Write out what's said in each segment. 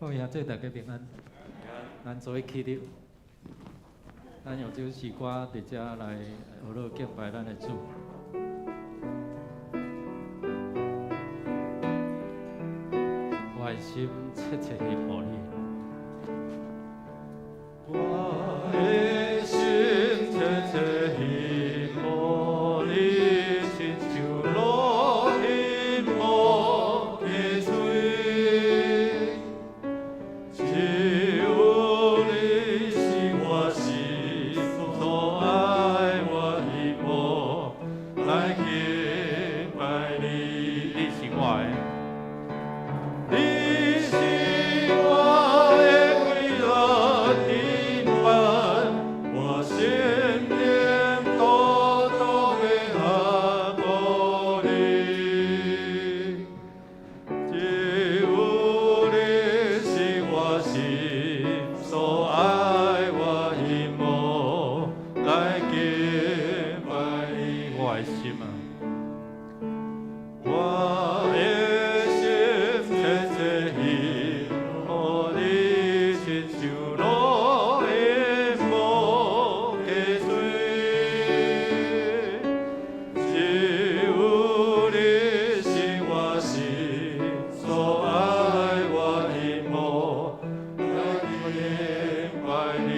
各位兄弟大家平安，咱做伙起立，咱用這首詩歌佇遮來學樂敬拜咱的主。我的心切切希望你。我的心切切希望你，親像露希望溪水。只有你是我心所愛，我希望來敬拜你。你是我的。你是我的快樂盾牌，我心靈獨獨的渴慕你。只有你是我心所愛，我希望來敬拜你。我的心啊，我的心切切希望你，親像露希望溪水。只有你是我心所愛，我希望來敬拜你。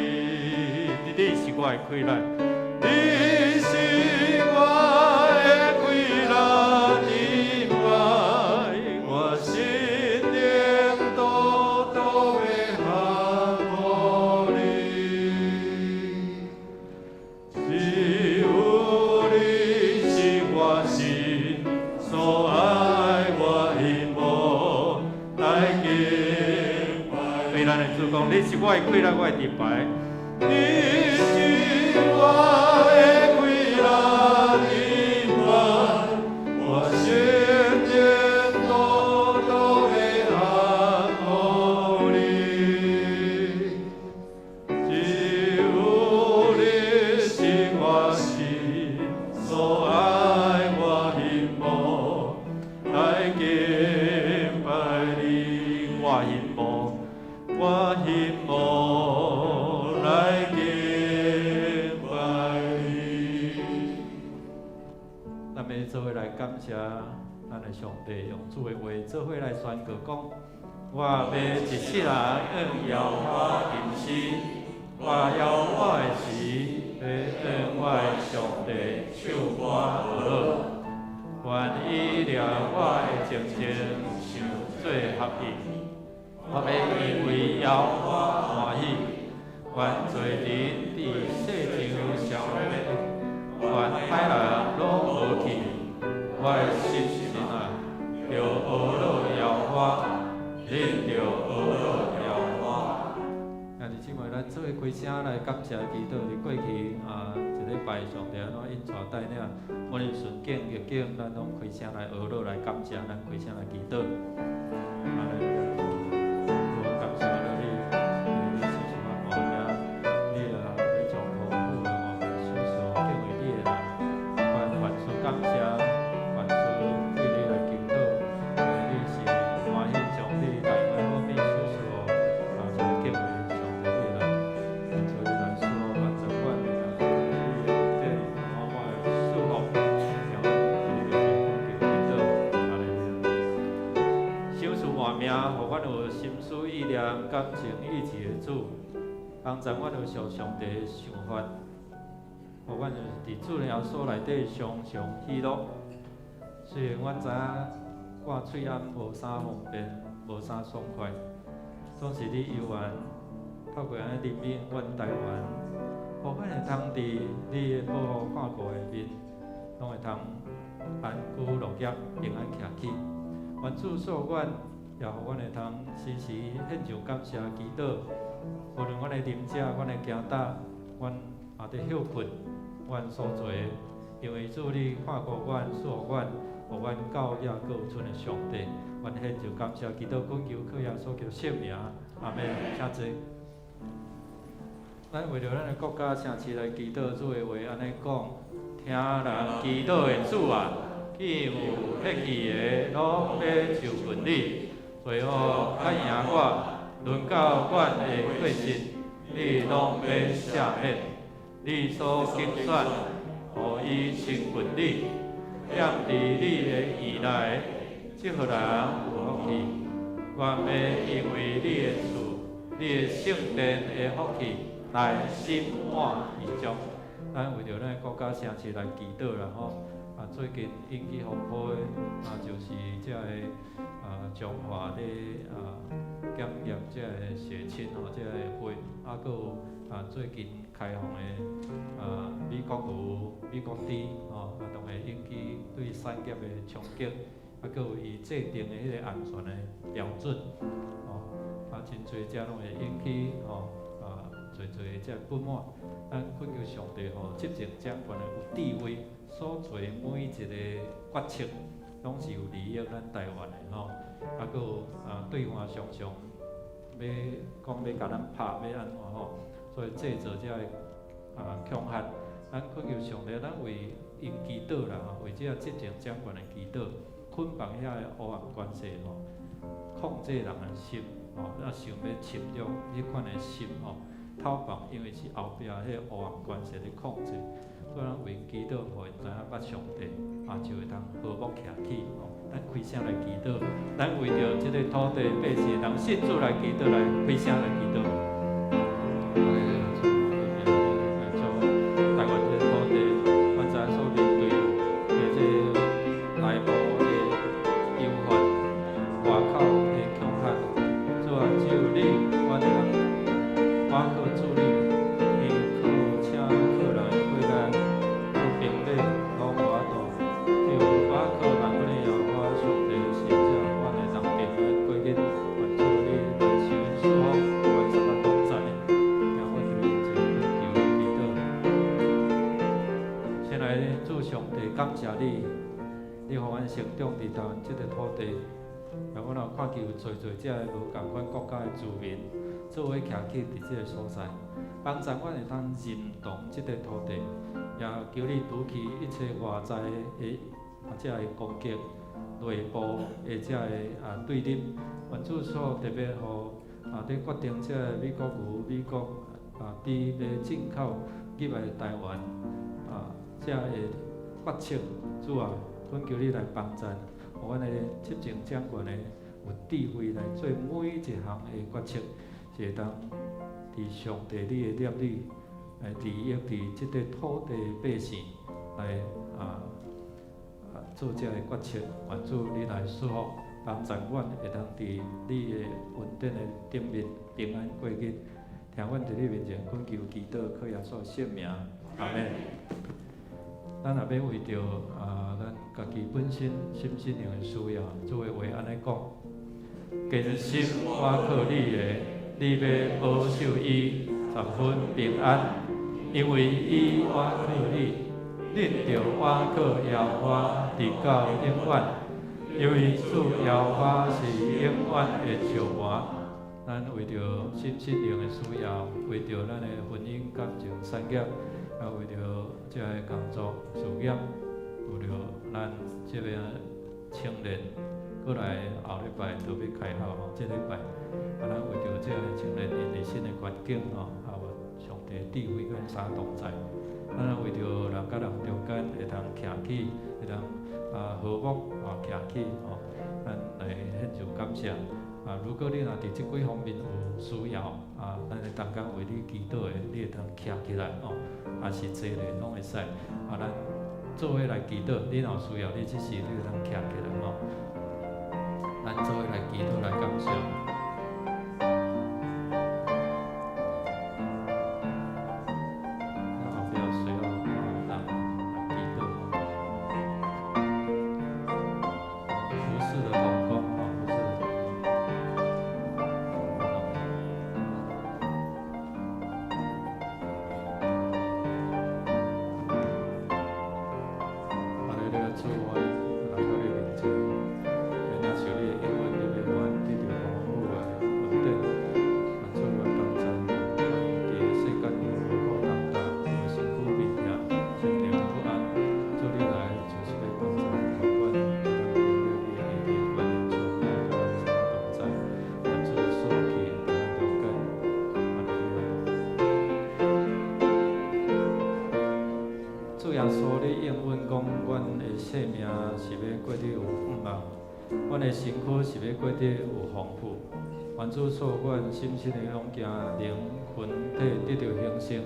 你是我的快樂，你是我的快樂盾牌，我心靈獨獨的渴慕你。只有你是我心所愛，我希望來敬拜。對咱的主講，你是我的快樂，我的盾牌。你是我的快樂盾牌，我心靈獨獨的渴慕你。只有你是我心所愛，我希望來敬拜你。我希望，我希望來敬拜你。咱們做伙來感謝咱的上帝，用主的話做伙來宣告講：我欲一世人向耶和華吟詩，我搖我的時，欲向我的上帝唱歌學樂。願伊掠我的征戰想做合意，我欲因為耶和華歡喜，願罪人佇世上消滅，願歹人攏無去。我的心神啊，著學樂耶和華，恁著學樂耶和華。兄弟姊妹，咱做伙開聲來感謝祈禱。佇過去啊，一禮拜上帝按怎引帶帶領，無論順境逆境，咱攏開聲來學樂來感謝，咱開聲來祈禱。啊，來，感謝你，你賜予我活命，你啊，你將豐富的我們時常敬畏你的人，凡凡事感謝，凡事對你來祈禱，因為你是歡喜將你大愛我們時常啊，這個敬畏上帝的人，所以來說萬十萬的啊，你的恩典，滿滿的祝福，讓咱佇你面前懇求祈禱，阿們。賞賜活命，予阮有心思意念、感情意志的主，幫助阮有屬上帝的想法，予阮有佇主耶穌內底常常喜樂。雖然阮知影掛喙罨無啥方便，無啥爽快，總是你猶原透過按呢憐憫阮台灣，予阮會通佇你的保護看顧下面，攏會通安居樂業，平安徛起。願主賜阮，也予阮會通時時獻上感謝祈禱。無論阮的啉食，阮的行搭，阮也佇歇睏，阮所做的，因為主你看顧阮，賜予阮，予阮到遐閣有剩的上帝，阮獻上感謝祈禱，懇求靠耶穌基督聖名，阿門。請坐。咱為著咱的國家城市來祈禱，主的話按呢講：聽人祈禱的主啊，見有血氣的，攏欲就近你，罪惡較贏我，論到阮的過失，你攏欲赦免。你所揀選，予伊親近你，踮佇你的院內，這予人有福氣。願欲因為你的厝，你的聖殿的福氣，來心滿意足。咱為著咱的國家城市來祈禱啦吼。啊，最近引起風波的啊，就是這个彰化咧檢驗這个血清吼，這个會，啊，閣有最近開放的美國牛、美國豬吼，當然引起對產業的衝擊，啊，閣有伊制定的彼个安全的標準，吼，真濟這攏會引起吼濟濟這不滿。咱懇求上帝吼，執政長官的有智慧，所做每一个決策，攏是有利益咱台灣的吼。啊，閣有對岸常常欲講欲共咱拍，欲按怎吼，所以製造這个恐嚇。咱懇求上帝，咱為𪜶祈禱啦吼，為這個執政長官來祈禱，捆綁遐个黑暗關係吼，控制人的心吼，想欲侵略彼款的心吼，透放，因為是後壁彼個黑暗關係咧控制，所以咱為𪜶祈禱，予𪜶知影捌上帝，就會當和睦徛起吼。咱開聲來祈禱，咱為著這個土地百姓人信主來祈禱，來開聲來祈禱。台灣這個土地，阮知影所面對的這個內部的憂患，外口的恐嚇，主啊，只有你，阮會當倚靠主你，依靠請靠人的過來，靠兵馬攏無法度，只有倚靠萬軍的耶和華上帝是這阮會當平安過日。願主你來賜恩賜福，阮三個同在，聽阮佇你面前懇求祈禱。親愛的主上帝，感謝你，你予阮成長佇台灣這個土地，讓阮有看見有濟濟這个無仝款國家的住民做伙徛起佇這个所在，幫助阮會當認同這個土地，也求你除去一切外在的這个攻擊，內部的這个對立。願主所特別予佇決定這个美國牛、美國豬欲進口入來台灣這个決策，主啊，懇求你來幫助，予阮的執政長官的有智慧來做每一項的決策，是會當佇上帝你的攝理來利益佇這個土地百姓來做這个決策，願主你來賜福，幫助阮會當佇你的恩典的頂面平安過日。聽阮佇你面前懇求祈禱，靠耶穌聖名，阿門。咱若欲為著咱家己本身心身靈的需要，主的話按呢講：堅心倚靠你的，你欲保守伊十分平安，因為伊倚靠你，恁著倚靠耶和華，直到永遠，因為主耶和華是永遠的石磐。咱為著心身靈的需要，為著咱的婚姻感情產業，為著這个工作事業，為著咱這邊青年過來後禮拜就欲開學吼，這禮拜，咱為著這个青年𪜶佇新的環境吼，有上帝智慧佮三同在。咱為著人佮人中間會當徛起，會當和睦徛起吼，咱來獻上感謝。如果你若佇這幾方面有需要，咱會當間為你祈禱的，你會當徛起來吼，抑是坐咧攏會使。咱做伙來祈禱，你若有需要，你這時你會當徛起來吼。咱做伙來祈禱來感謝。後壁需要人來祈禱吼。服侍的同工吼，服侍的同工。哈利路亞，主，阮來到你面前，咱若受你的應允，你欲予阮得著豐富。過得有向望，阮的身軀是欲過得有豐富。願主賜阮信心的勇健，靈魂體得著興盛，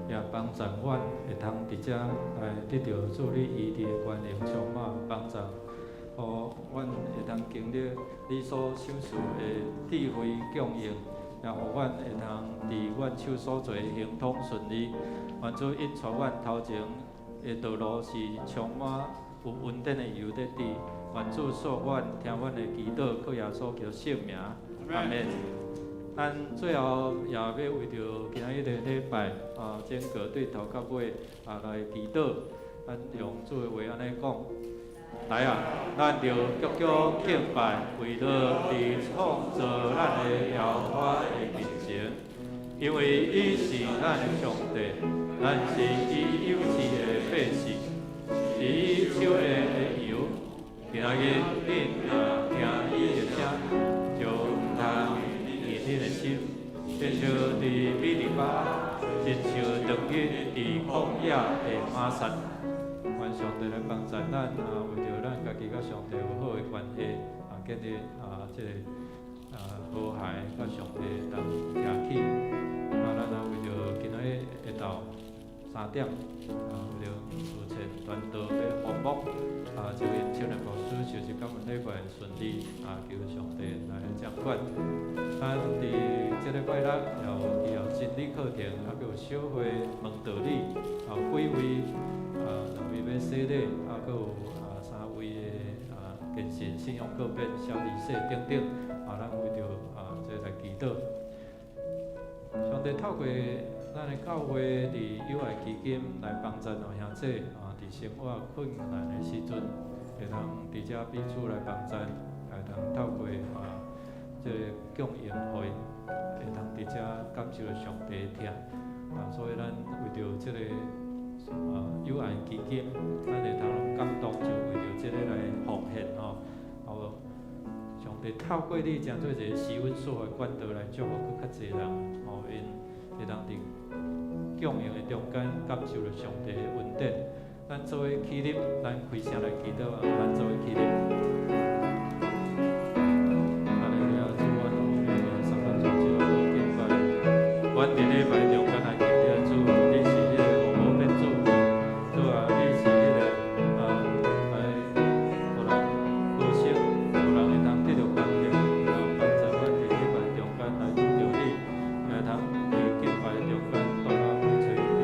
也幫助阮會通佇遮來得著主你醫治的權能充滿，幫助，予阮會通經歷你所賞賜的智慧供應，也予阮會通佇阮手所做的亨通順利。願主引帶阮頭前的道路是充滿有恩典的油在滴。願主賜阮聽阮的祈禱，靠耶穌基督聖名，阿門。咱最後也欲為著今仔日的禮拜啊，整個對頭到尾啊來祈禱。咱用主的話按呢講：來啊，咱著鞠躬敬拜，跪落佇創造咱的耶和華的面前，因為伊是咱的上帝，咱是伊有飼的百姓，是伊手下的羊。今仔日恁若聽伊的聲，就毋通硬恁的心，親像佇米利巴，親像當日佇曠野的瑪撒。願上帝來幫助咱啊，為著咱家己佮上帝有好的關係啊，建立啊這個啊和諧佮上帝同徛起。啊，咱也為著今仔日下晝3點啊，為著慈善傳道欲封幕啊，這位青年牧師就是感恩禮拜順利啊，求上帝來掌管。咱佇這禮拜六也有伊有真理課程，啊，閣有小會問道理，啊，幾位啊，兩位欲洗禮，啊，閣有啊三位的啊堅信信仰告別、小儀式等等，啊，咱為著啊這來祈禱。上帝透過咱的教會佇友愛基金來幫助兩兄弟啊，佇生活困難的時陣，會通佇遮彼此來幫助，會通透過啊這個供應予𪜶，會通佇遮感受著上帝的疼。啊，所以咱為著這個啊友愛基金，咱會通感動，就為著這個來奉獻吼。哦，上帝透過你，成做一個施恩賜福的管道來祝福閣較濟人，吼，𪜶會通佇供應的中間感受著上帝的恩典。咱做伙起立，咱開聲來祈禱啊！咱做伙起立。哈利路亞，主，阮三班主只好敬拜。阮佇禮拜中間來敬拜主，你是彼个無變主，主啊，你是彼个啊，來予人高升，予人會通得著權柄，然後幫助阮佇禮拜中間來拄著你，會通佇敬拜中間帶來去揣你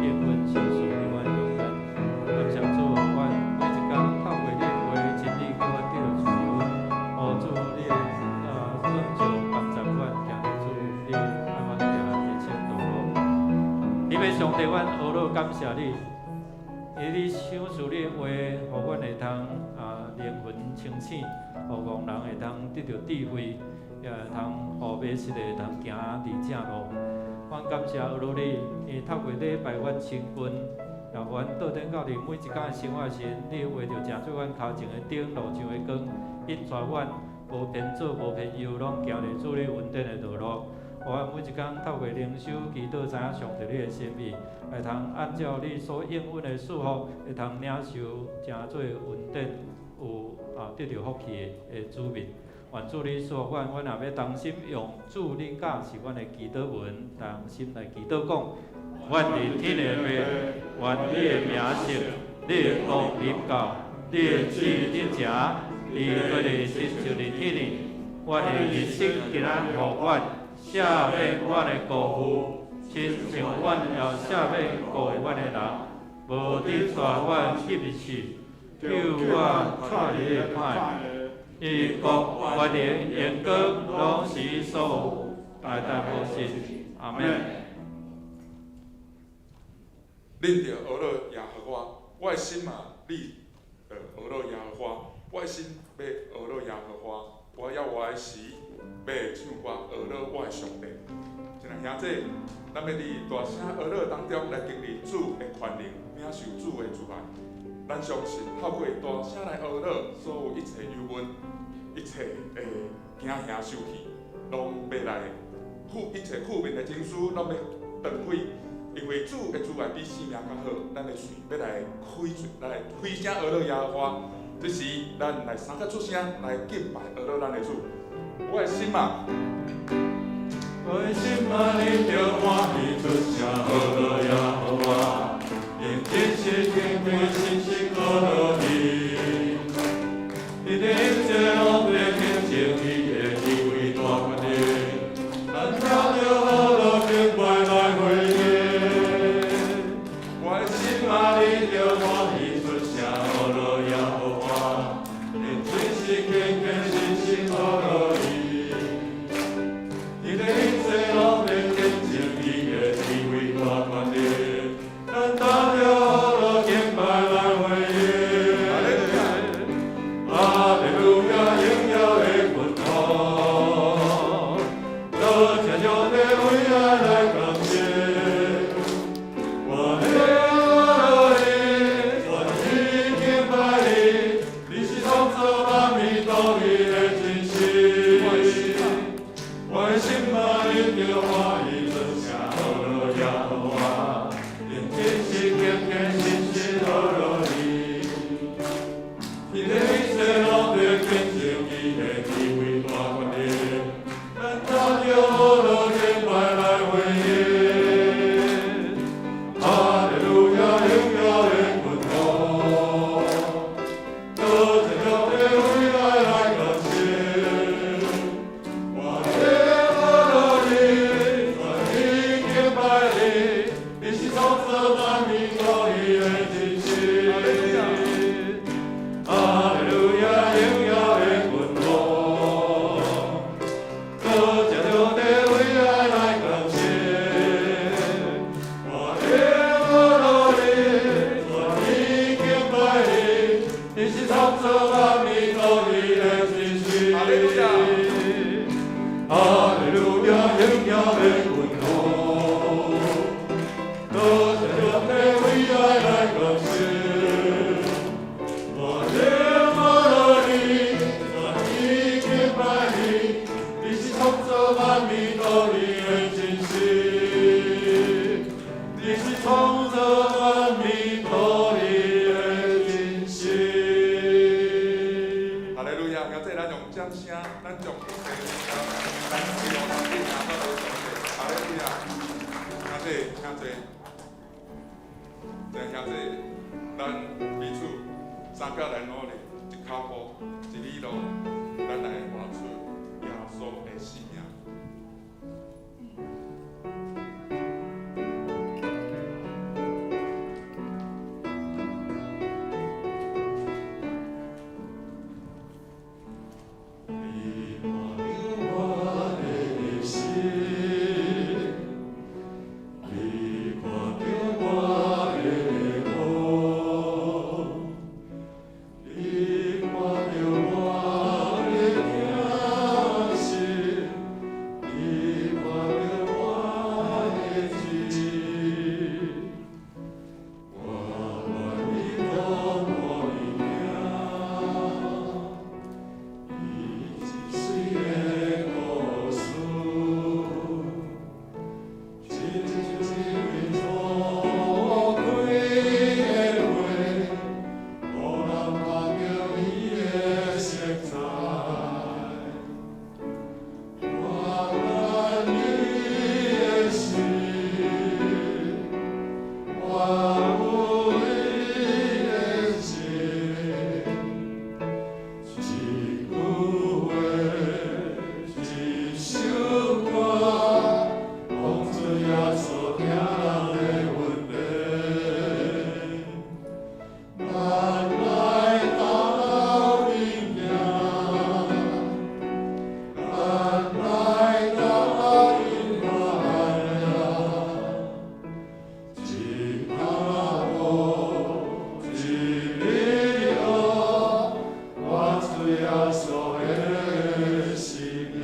應允賞賜佇阮中間。感謝主，阮每一工透過你的話真理，叫阮得著自由。哦，主，你的啊光照幫助阮行佇主你愛阮行的前道路。你欲上帝，阮呵咾感謝你，因為你賞賜你的話，予阮會通啊靈魂清醒，予戇人會通得著智慧，也會通予迷失的會通行佇正路。阮感謝呵咾你，因為透過禮拜阮親近，也予阮倒轉到佇每一工的生活時，你的話就成做阮跤前的燈，路上的光，引帶阮無偏左無偏右，攏行佇主你恩典的道路。予阮每一工透過靈修祈禱，知影上帝你的心意，會通按照你所應允的祝福，會通領受成做恩典有啊得著福氣的子民。願主你賜福阮，阮也欲同心用主你教示阮的祈禱文，同心來祈禱講：阮佇天的父，願你的名聖，你的國臨到，你的旨意執行，佇地裡親像佇天頂。阮的日食今仔予阮，赦免阮的過負，親像阮也赦免過阮的人，無得帶阮入試，救阮脫離歹。因國權能榮光攏是你所有，代代無盡。阿門。恁著呵咾耶和華，我的心啊，你著呵咾耶和華，我的心欲呵咾耶和華，我猶活的時欲唱歌呵咾我的上帝。親愛兄弟，咱欲佇大聲呵咾當中來經歷主的權能，領受主的慈愛。咱相信透過大聲來呵咾，所有一切憂悶、一切的驚嚇受氣，攏欲來負一切負面的情緒，攏欲斷開。因為主的慈愛比生命較好，咱的喙欲來開嘴，來開聲呵咾耶和華。這時，咱來三個出聲來敬拜阿樂咱的主。我的心啊，我的心啊，你著歡喜出聲，阿樂耶和華，用真實敬虔信實阿樂伊。伊的一切攏在見證伊的智慧大權能，咱聽著阿樂敬拜來回應。我的心啊，你著歡喜出聲，阿樂耶和華，用真實敬虔信實阿樂伊。伊的一切攏在見證伊的智慧大權能，咱擔著阿樂敬拜來回應。哈利路亞，榮耀的君王，多謝上帝為愛來感謝。我的阿樂伊，全心敬拜你，你是創造萬物獨一的真神。我的心啊，你著歡喜出聲，阿樂耶和華，用真實敬虔信實阿樂伊。伊的一切攏在見證伊的智慧大權能，咱擔著阿樂敬拜來回應。哈利路亞，榮耀的君王，多謝上帝為愛來感謝。我的阿樂伊，全心敬拜你，你是創造萬物獨一的真神。哈利路亞，榮耀的君王，多謝上帝為愛來感謝。我的阿樂伊，全心敬拜你，你是創造萬物獨一的真神。哈利路亞，哈利路亞，榮耀的君王，多謝上帝為愛來感謝。我的阿樂伊，全心敬拜你，你是創造萬物獨一的真神，你是創造萬物獨一的真神。哈利路亞！現在咱用掌聲，咱將一切榮耀，咱歸予咱的耶穌的上帝。哈利路亞！兄弟兄弟，兄弟，咱彼此三個來努力，一跤步，一里路，咱來活出耶穌的生命。你看著我的心，你看著我的苦，你看著我的疼惜，你看著我的志，我願意當予你聽。伊一水的故事，親像一位初開的花，予人看著伊的色彩。我願你的心，我有你的情。一句話，一首歌，講出耶穌疼人的問題。咱來鬥陣行，咱來鬥陣歡樂。一跤步，一里路，活出耶穌的生命。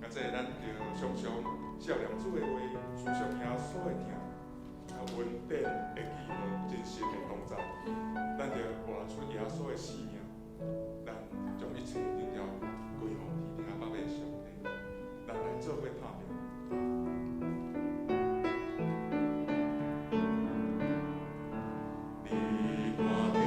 現在咱就常常默念主的話，思想耶穌的疼，啊，恩典的記號，真實的同在，咱就活出耶穌的生命。咱將一切榮耀歸予天頂北的上帝，咱來做伙拍拼。你看著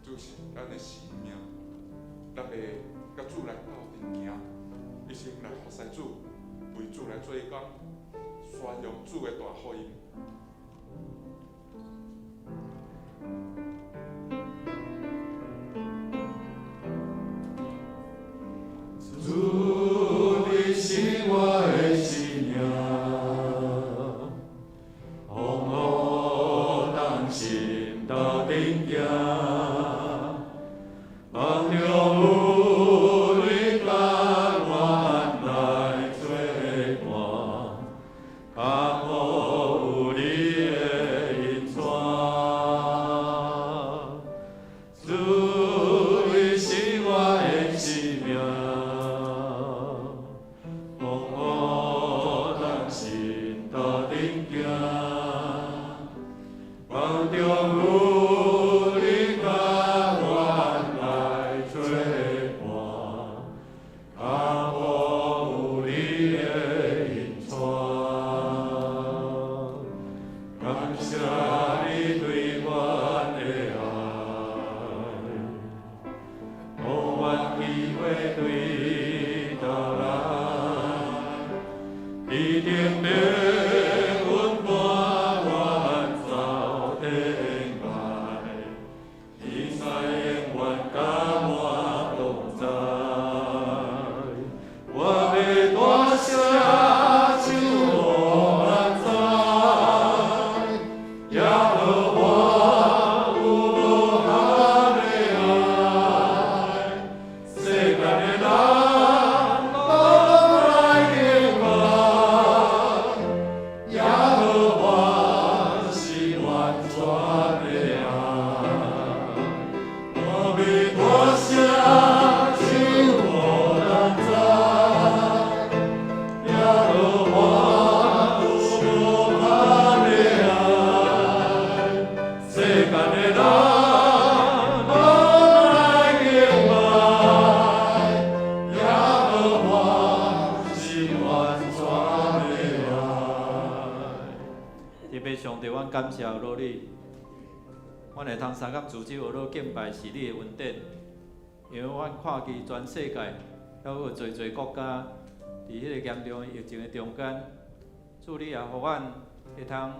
主是咱的生命，咱会佮主来斗阵行，一生来服侍主，为主来做工，宣扬主的大福音。主，你是我的生命，风雨同心斗阵行，梦中有你佮阮来做伴，脚步有你的引带。主，你是我的生命，风雨同心斗阵行，梦中有你佮阮来做伴，脚步有你的引带。感谢你对阮的爱，予阮机会对头来，一定欲阮伴阮走天涯，你知永远佮我同在。我欲大声唱予人知，耶和华有无限的爱，世间的人拢来敬拜，耶和华是完全的爱。我欲大声唱予人知，耶和华有无限的爱，世间的人拢来敬拜，耶和华是完全的爱。特别上帝，阮感谢落你，阮会通相佮组织学落敬拜是你的恩典，因为阮看见全世界，犹有济济国家，伫彼个严重的疫情的中间，主你也予阮会通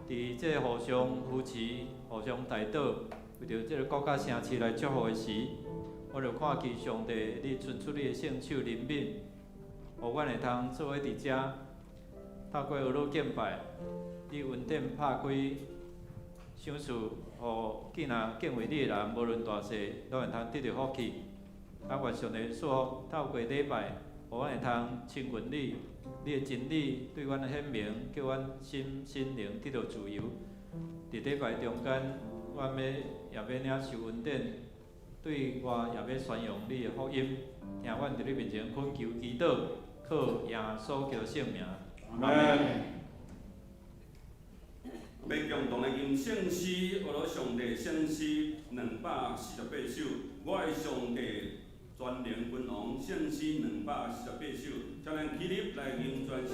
伫这个互相扶持、互相代祷，为著这个国家城市来祝福的时，我就看见上帝你伸出你的圣手怜悯，予阮会通做伙伫遮，透过学落敬拜，你恩典拍开赏赐，予见若敬畏你的人，无论大细，拢会通得著福气。啊，愿上帝赐福，透过礼拜，予阮会通亲近你，你的真理对阮显明，叫阮心心灵得著自由。伫礼拜中间，阮欲也欲领受恩典，对外也欲宣扬你的福音。听阮伫你面前恳求祈祷，靠耶稣基督圣名。阿门。欲共同來吟聖詩，學樂上帝聖詩248首，我的上帝全能君王聖詩248首，請咱起立來吟全首。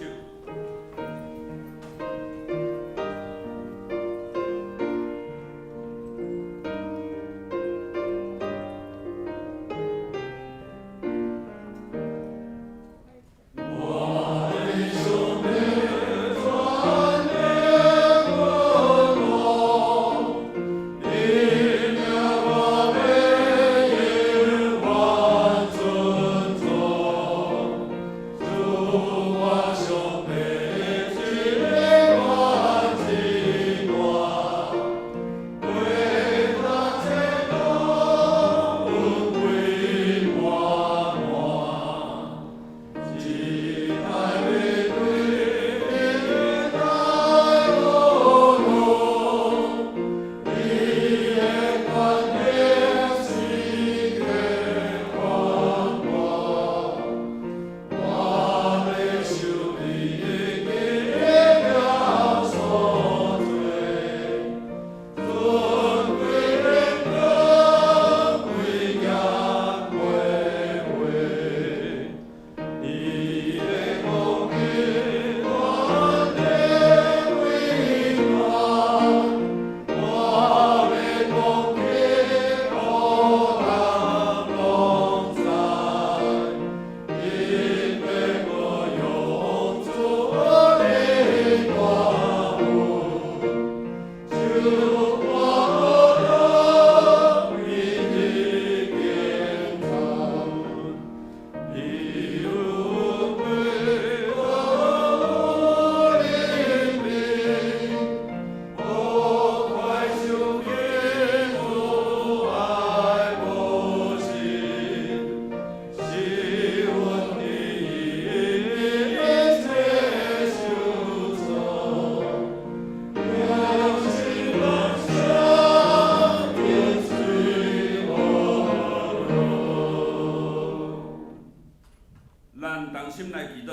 咱同心來祈禱，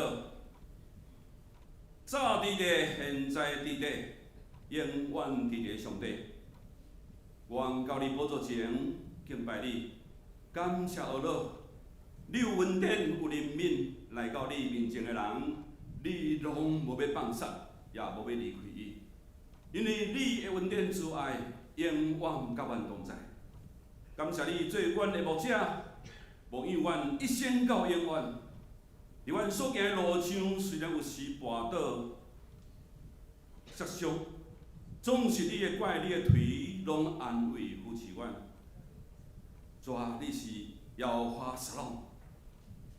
早佇咧，現在佇咧，永遠佇咧，上帝，阮到你寶座前敬拜你，感謝阿樂，你有恩典有憐憫，來到你面前的人，你攏無欲放殺，也無欲離開伊，因為你的恩典慈愛永遠佮阮同在。感謝你做阮的牧者，牧養阮一生到永遠。佇阮所行的路上，雖然有時跋倒、摔傷，總是你的拐、你的槌，攏安慰扶持阮。主啊，你是耶和華沙龍，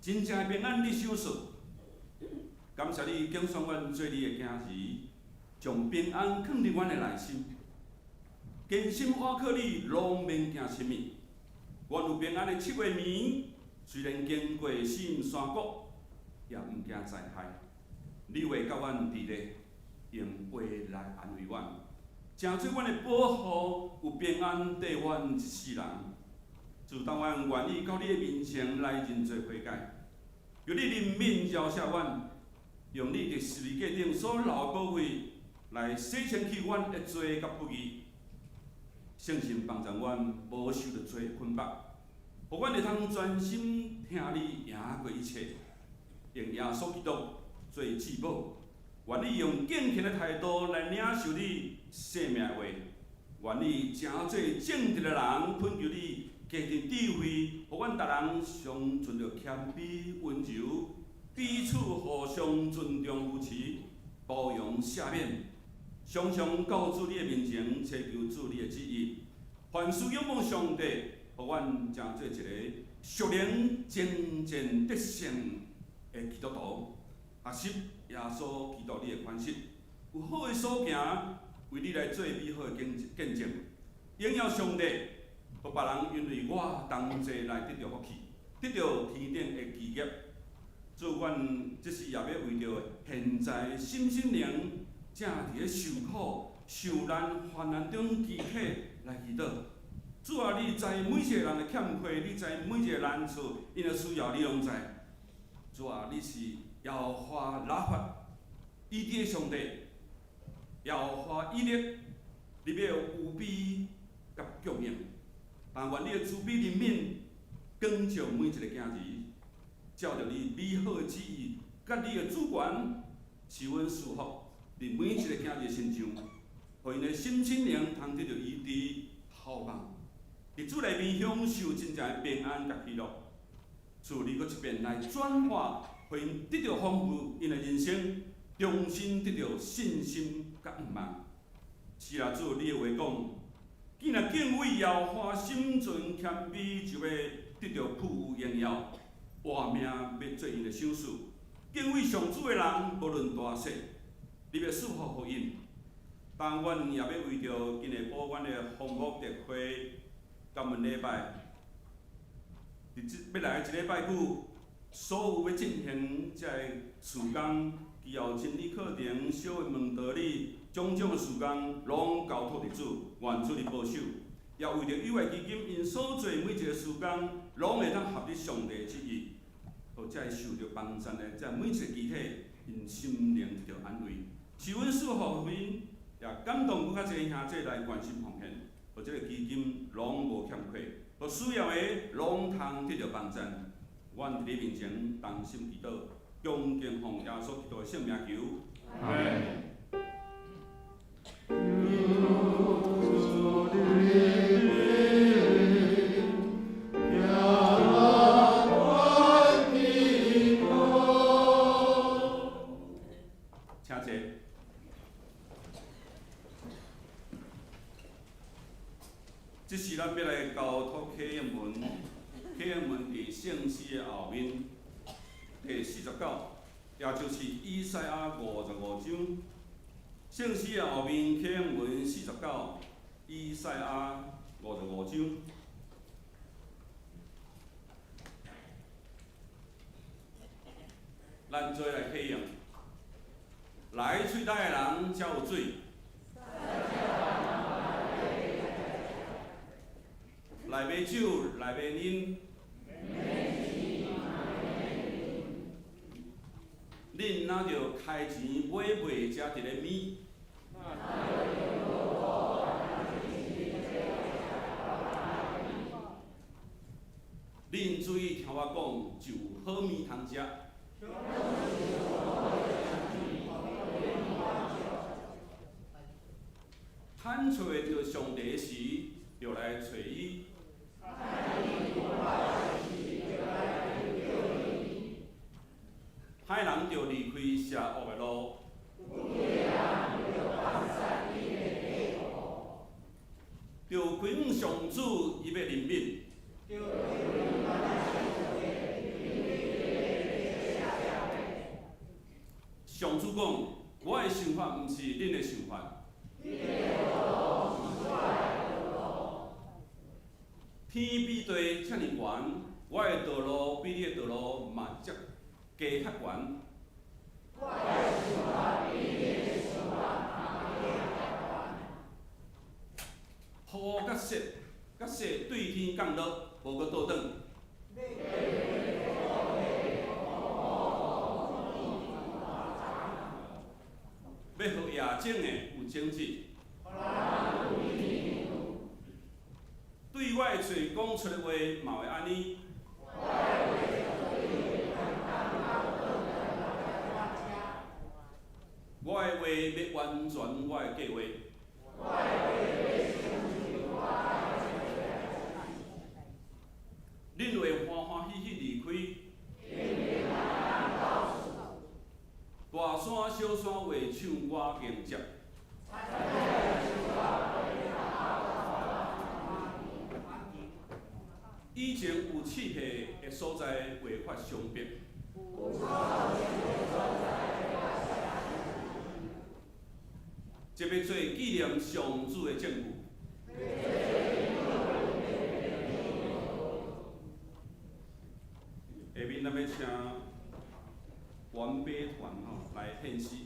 真正的平安你賞賜。感謝你揀選阮做你的囝兒，將平安囥佇阮的內心，堅心倚靠你，攏免驚啥物。阮有平安的七月暝，雖然經過死蔭山谷，也毋驚災害。你話佮阮佇咧，用話來安慰阮，成做阮的保護，有平安綴阮一世人。自當阮願意到你的面前來認罪悔改，求你憐憫饒赦阮，用你佇十字架頂所流的寶血來洗清去阮的罪佮不義。聖神幫助阮無受著罪捆綁，予阮會通專心聽你贏過一切，用耶穌基督做至寶，願意用敬虔的態度來領受你生命的話，願意成做正直的人，懇求你加添智慧，予阮逐人常存著謙卑溫柔，彼此互相尊重扶持，包容赦免，常常到主你的面前，祈求主你的旨意。凡事仰望上帝，予阮成做一個屬靈征戰得勝的基督徒，學習耶穌基督你的款式，有好的所行，為你來做美好的見證，榮耀上帝，予別人因為我同齊來得著福氣，得著天頂的基業。主，阮這時也欲為著現在身心靈正佇咧受苦、受難、患難中肢體來祈禱。主啊，你知每一個人的欠缺，你知每一個難處，𪜶的需要你攏知。主啊，你是耶和華拉法，醫治的上帝，耶和華以勒，你欲有悲佮供應，但願你的慈悲憐憫，光照每一个囝兒，照著你美好的旨意，佮你的主權，賜阮賜福佇每一个囝兒的身上，予𪜶的心身靈通得著醫治、透望，佇主內面享受真正的平安佮喜樂。賜你閣一遍來轉化，予𪜶得著豐富𪜶的人生，重新得著信心佮盼望。是啊，主，你的話講，既若敬畏耶和華，心存謙卑，就欲得著富有榮耀，活命欲做𪜶的賞賜。敬畏上主的人，無論大細，你欲賜福予𪜶。當阮也欲為著今下晡阮的豐福特會感恩禮拜，佇這欲來的一禮拜久，所有欲進行這个事工，基要真理課程、小的問道理，種種的事工，攏交託佇主，願主你保守。也為著友愛基金𪜶所做每一个事工，攏會當合佇上帝旨意，予這个受著幫贊的這每一個肢體，𪜶心靈得著安慰。賜阮賜福予𪜶，也感動閣較濟兄弟來關心奉獻，予這个基金攏無欠缺，予需要的攏通得著幫贊。阮佇你面前同心祈禱，恭敬奉耶穌基督的聖名求。阿們。請坐。這時咱欲來交託啟應文，啟應文佇聖詩的後面第49，也就是以賽亞55章。聖詩的後面啟應文49，以賽亞55章。咱做來啟應，來喙焦的人才有水。來買酒，來買啉。恁若著開錢買賣才佇咧物？恁注意聽我講，就有好物通食。趁揣著上帝時，就來揣伊。歹人著離開邪惡的路，著歸向上主，伊欲憐憫。上主講：我的想法毋是恁的想法。天比地遮爾懸，我的道路比你的道路嘛遮加較懸。雨佮雪，佮雪對天降落，無閣倒轉。欲予野種的有種子。對我的喙講出的話嘛會按呢。我的話欲完全我的計劃。恁會歡歡喜喜離開。大山小山會唱歌迎接。以前有刺客的所在，會發傷病。這欲做紀念上主的證據。下面咱欲請完備團吼來獻詩。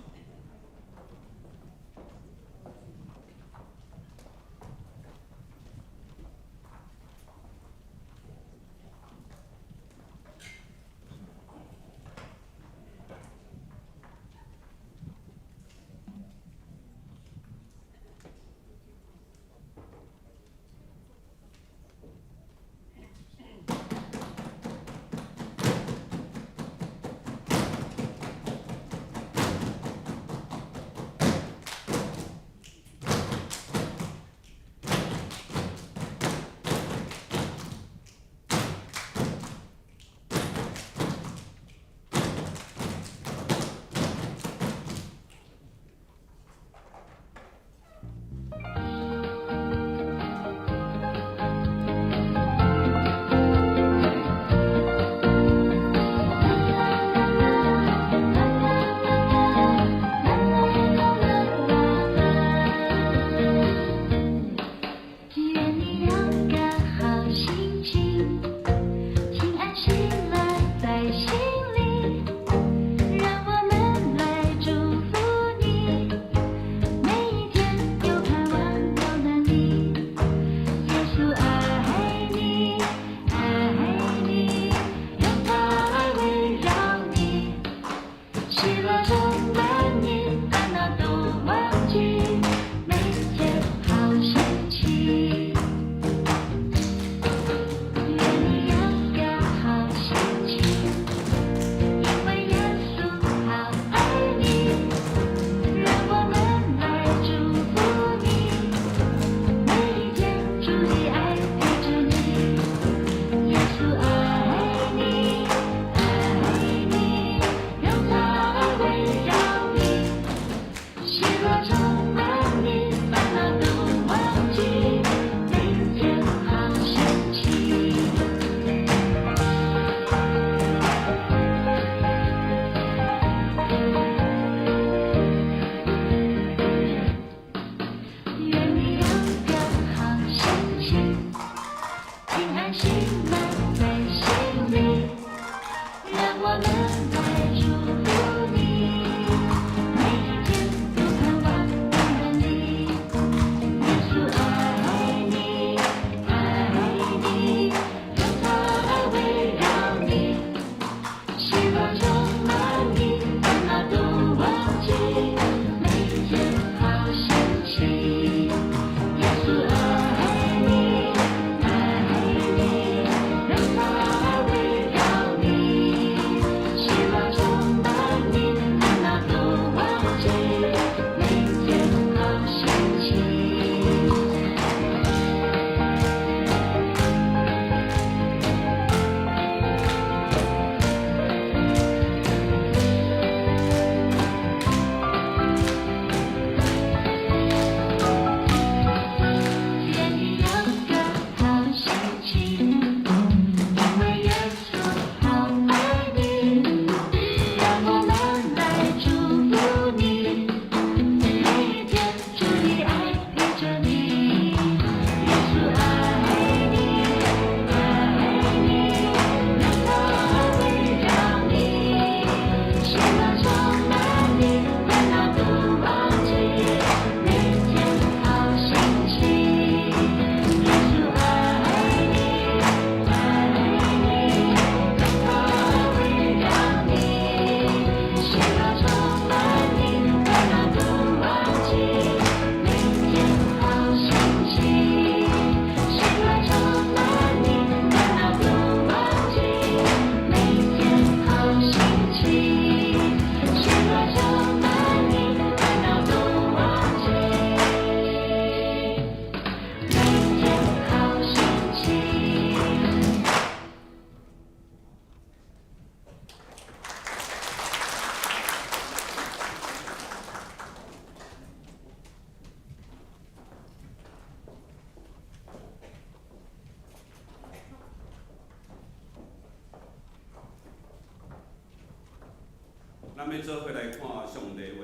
欲做伙来看上帝話。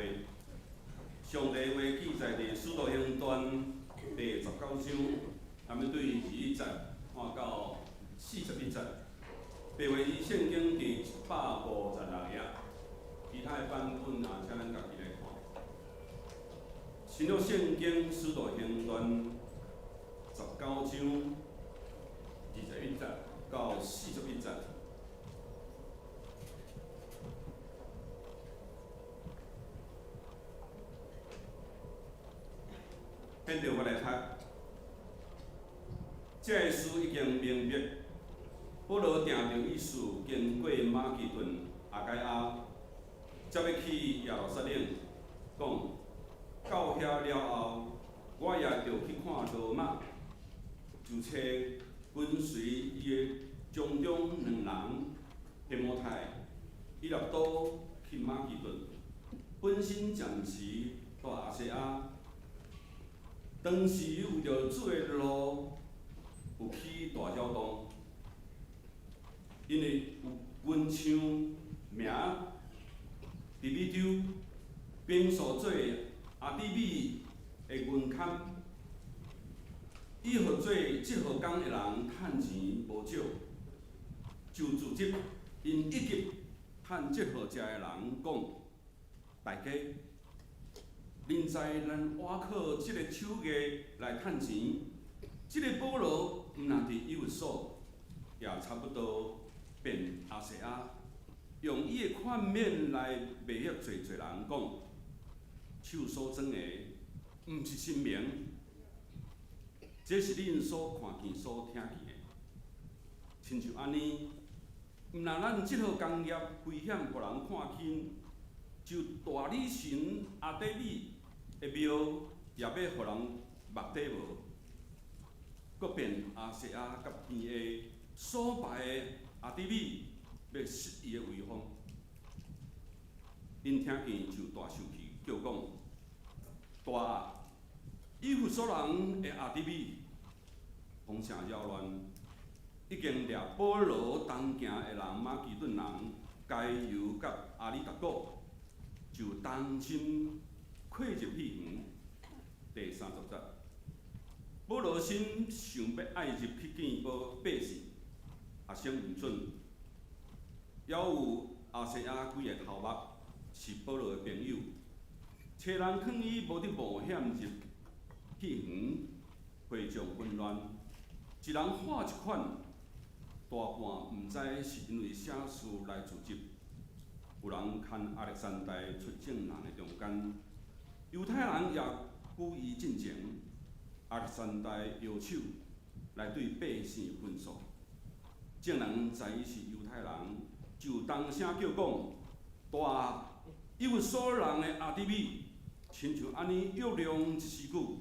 上帝話記載佇《使徒行傳》第19章，咱欲對21節看到41節。白話字聖經佇156頁，其他的版本啊，請咱家己來看。新約聖經《使徒行傳》19章21節到41節。現在我來讀，這个事已經明白。保羅定著意思，經過馬其頓、亞該亞，才欲去耶路撒冷。講到遐了後，我也著去看羅馬，就揣跟隨伊的將中兩人提摩太、以拉都去馬其頓，本身暫時蹛亞細亞。當時為著主的路有起大擾動，因為有銀槍名得美丟，並數做亞底米的銀崁，伊予做這號工的人趁錢無少，就組織𪜶以及趁這號食的人講，大家。恁知咱倚靠這个手藝來趁錢，這个保羅毋若佇以弗所，也差不多遍亞細亞，用伊的勸勉來迷惑濟濟人講，手所裝的毋是神明，這是恁所看見、所聽見的。親像按呢，毋若咱這號工業危險，予人看輕。就大女神亞底米的廟也欲予人目底無，閣變亞細亞佮天下所拜的亞底米欲失伊的威風。𪜶聽見就大受氣，叫講：大啊！以弗所人的亞底米，風聲擾亂，已經掠保羅同行的人馬其頓人該猶佮阿里達古。就同心跨入戲園。第30節，保羅心想欲愛入去見百姓，學生毋准。猶有亞細亞幾个頭目是保羅的朋友，揣人勸伊無得冒險入戲園，會眾紛亂，一人喊一款，大半毋知是因為啥事來組織。有人牽亞歷山大出眾人的中間，猶太人也舉伊進前，亞歷山大搖手來對百姓訓訴。眾人知伊是猶太人，就同聲叫講：大以弗所人的亞底米，親像按呢約量一時久。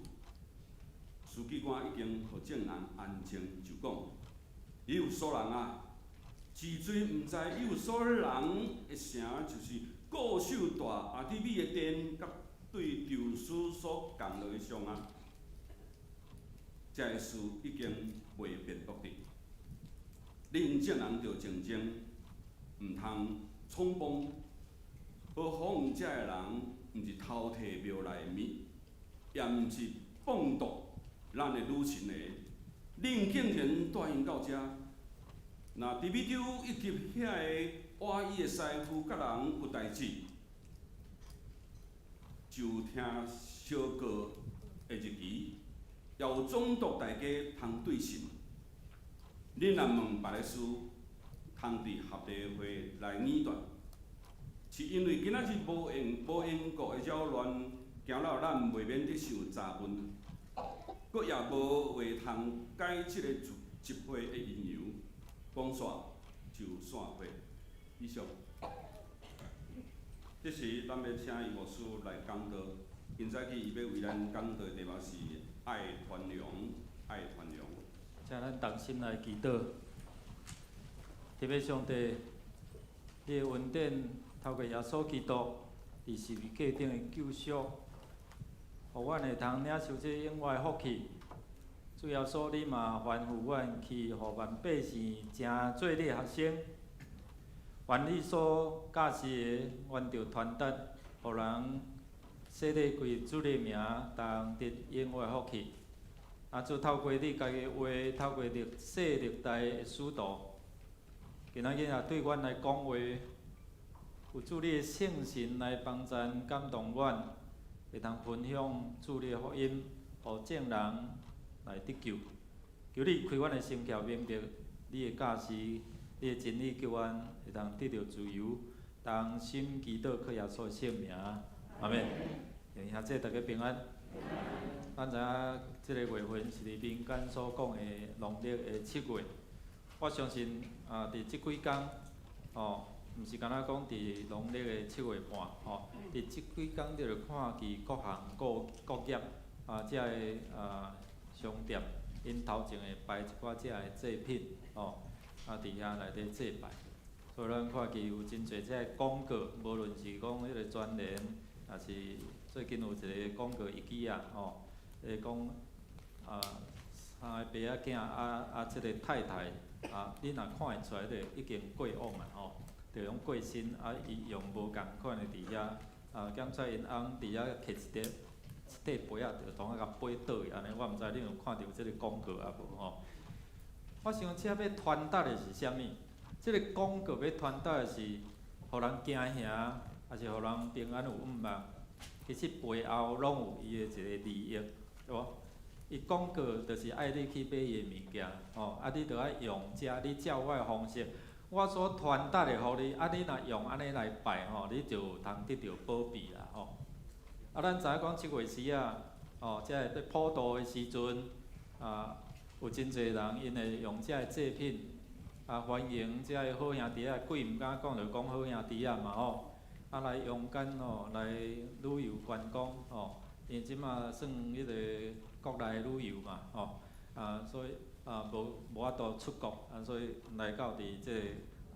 書記官已經予眾人安靜，就講：以弗所人啊！真濟毋知以弗所人的城，就是固守大亞底米的殿，佮對宙斯所降落的像啊！這个事已經袂辯駁的。恁眾人著靜靜，毋通衝動。何況這个人毋是偷提廟內的物，也毋是謗讟咱的女神的，恁竟然帶𪜶到遮！若得美丟以及遐个倚伊的師傅佮人有代誌，就聽相告的日期，也有總督大家通對訊。恁若問別个事，通佇合理會來議斷。是因為今仔日無緣無緣故的擾亂，驚到咱袂免得受責問，閣也無話通解這个集會的緣由。講煞就散會。以上。這時，咱欲請余牧師來講道。今早起，伊欲為咱講道的題目是愛傳揚，愛傳揚。請咱同心來祈禱。天父上帝，你的恩典透過耶穌基督佇十字架頂的救贖，予阮會通領受這永遠的福氣。主耶穌，你嘛吩咐阮去，予萬百姓成做你的學生。凡你所教示的，阮著傳達，予人洗禮歸主的名，當得永遠福氣。啊，主透過你家己的話，透過歷世歷代的使徒，今仔日也對阮來講話，有主你的聖神來幫贊感動阮，會通分享主你的福音，予眾人來得救。求你開阮的心竅，明白你的教示，你的真理，叫阮會通得著自由。同心祈禱，靠耶穌的聖名，阿們。兄弟大家平安。咱知影這个月份是佇民間所講的農曆的7月。我相信啊，佇這幾工，吼，毋是干焦講佇農曆的7月半，吼，佇這幾工你就看見各行各各業啊，遮个啊商店，𪜶頭前會擺一寡遮个祭品，吼，啊佇遐內底祭拜。所以咱看見有真濟遮个廣告，無論是講彼个全聯，抑是最近有一个廣告一支啊，吼，咧講啊三個爸仔囝啊啊，這个太太啊，你若看會出來，就已經過往啊，吼，就攏過身啊，伊用無仝款的佇遐啊，檢測𪜶翁佇遐摕一塊一塊被仔，就當啊共飛倒去按呢，我毋知你有看著這个廣告啊無吼？我想這欲傳達的是啥物？這个廣告欲傳達的是，予人驚嚇，抑是予人平安有向望？其實背後攏有伊的一个利益，對無？伊廣告就是愛你去買伊的物件，吼，啊，你著愛用這，你照我的方式，我所傳達的予你，啊，你若用按呢來拜吼，你就有通得著保庇啦，吼。啊，咱知影講7月時啊，吼，這个佇普渡的時陣，啊，有真濟人𪜶會用這个祭品，啊，歡迎這个好兄弟仔，鬼毋敢講就講好兄弟仔嘛吼，啊來陽間吼來旅遊觀光吼，因為這馬算彼个國內旅遊嘛吼，啊所以啊無無法度出國，啊所以來到佇這个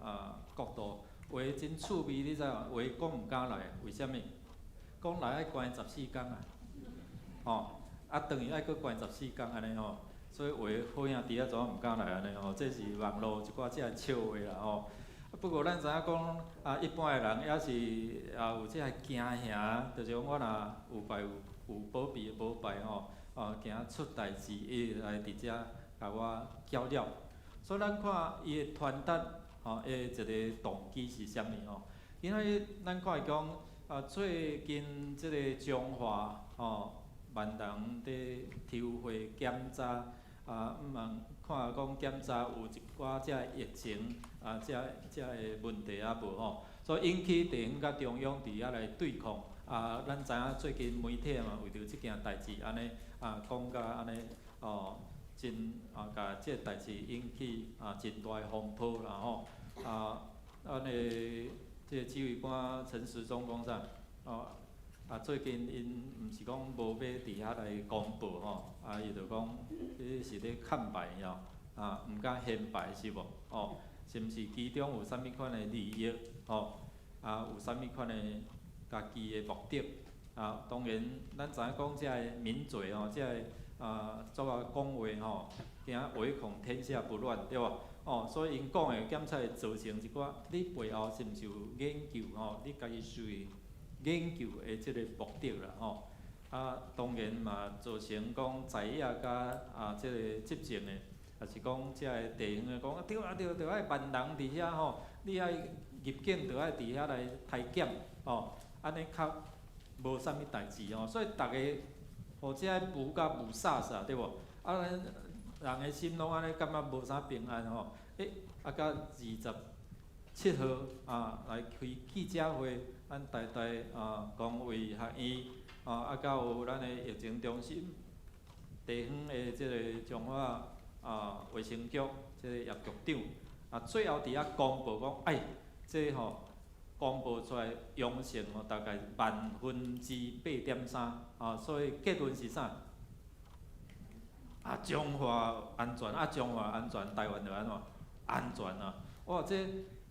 啊國度，話真趣味，你知無？話講毋敢來，為啥物？講來愛關14工啊，吼，啊轉去愛閣關十四工按呢吼。所以話好兄弟仔怎毋敢來按呢吼？這是網路一寡這个笑話啦吼。不過咱知影講啊，一般的人也是啊有這个驚嚇，就是講我若有拜有有保庇，無拜吼，啊驚出代誌，伊會來佇遮共我攪擾。所以咱看伊的傳達吼，伊的一个動機是啥物吼？因為咱看伊講啊，最近這个彰化吼，萬人佇抽血檢查。啊，毋茫看講檢查有一寡這疫情啊，這這个問題啊無吼，所以引起地方佮中央佇遐來對抗。啊，咱知影最近媒體嘛，為著這件代誌按呢啊講甲按呢哦，真啊，共這个代誌引起啊真大的風波啦吼。啊，咱的這个指揮官陳時中講啥？哦。啊，最近𪜶毋是講無欲佇遐來公布吼，啊，伊就講，彼是咧崁牌吼，啊，毋敢顯擺是無？哦，是毋是其中有啥物款的利益？吼，啊，有啥物款的家己的目的？啊，當然，咱知影講這个名嘴吼，這个啊，做啊講話吼，驚唯恐天下不亂，對無？哦，所以𪜶講的檢測會造成一寡，你背後是毋是有研究吼？你家己屬於研究的這个目的啦吼，啊，當然嘛造成講在野佮啊這个執政的，抑是講這个地方的講啊對啊對，著愛萬人佇遐吼，你愛入境著愛佇遐來篩檢吼，按呢較無啥物代誌吼，所以逐家予這个霧甲霧煞煞對無？啊，人的心攏按呢感覺無啥平安吼，欸，啊到27號啊來開記者會。咱台大啊，公衛學院啊，啊，閣有咱的疫情中心，地方的這个彰化啊衛生局這个葉局長啊，最後佇遐公布講，哎，這吼公布出來陽性吼，大概8.3%啊，所以結論是啥？啊，彰化安全，啊，彰化安全，台灣就按怎？安全啊！哇，這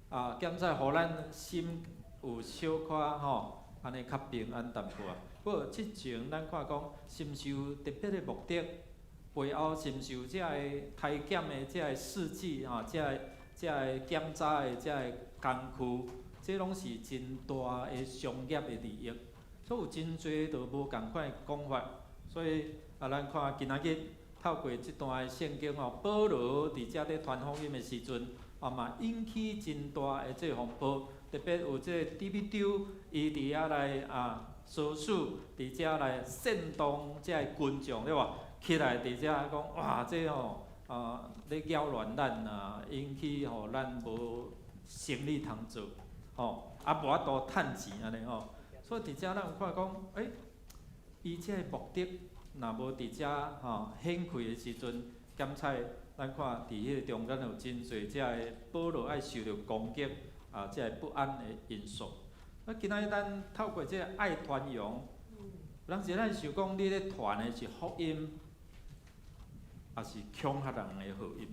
啊檢測予咱心有小可吼，按呢較平安淡薄仔。不過這前咱看講，是毋是有特別的目的？背後是毋是有這个篩檢的這个試劑吼，這个這个檢查的這个工具，這攏是真大的商業的利益，所以有真濟都無仝款的講法。所以啊，咱看今仔日透過這段的聖經吼，保羅佇遮咧傳福音的時陣，啊嘛引起真大的這個風波，特別有這個低米丟，伊佇遐來啊，唆使佇遮來煽動這个群眾對無？起來佇遮講哇，這吼啊咧擾亂咱啊，引起吼咱無生意通做，吼啊無法度趁錢按呢吼。所以佇遮咱有看講，欸，伊這个目的若無佇遮吼顯開的時陣，檢採咱看佇彼個中間有真濟這个保羅愛受著攻擊啊，這个不安的因素。啊，今仔日咱透過這個愛傳揚，人是咱想講，你咧傳的是福音，抑是恐嚇人的福音？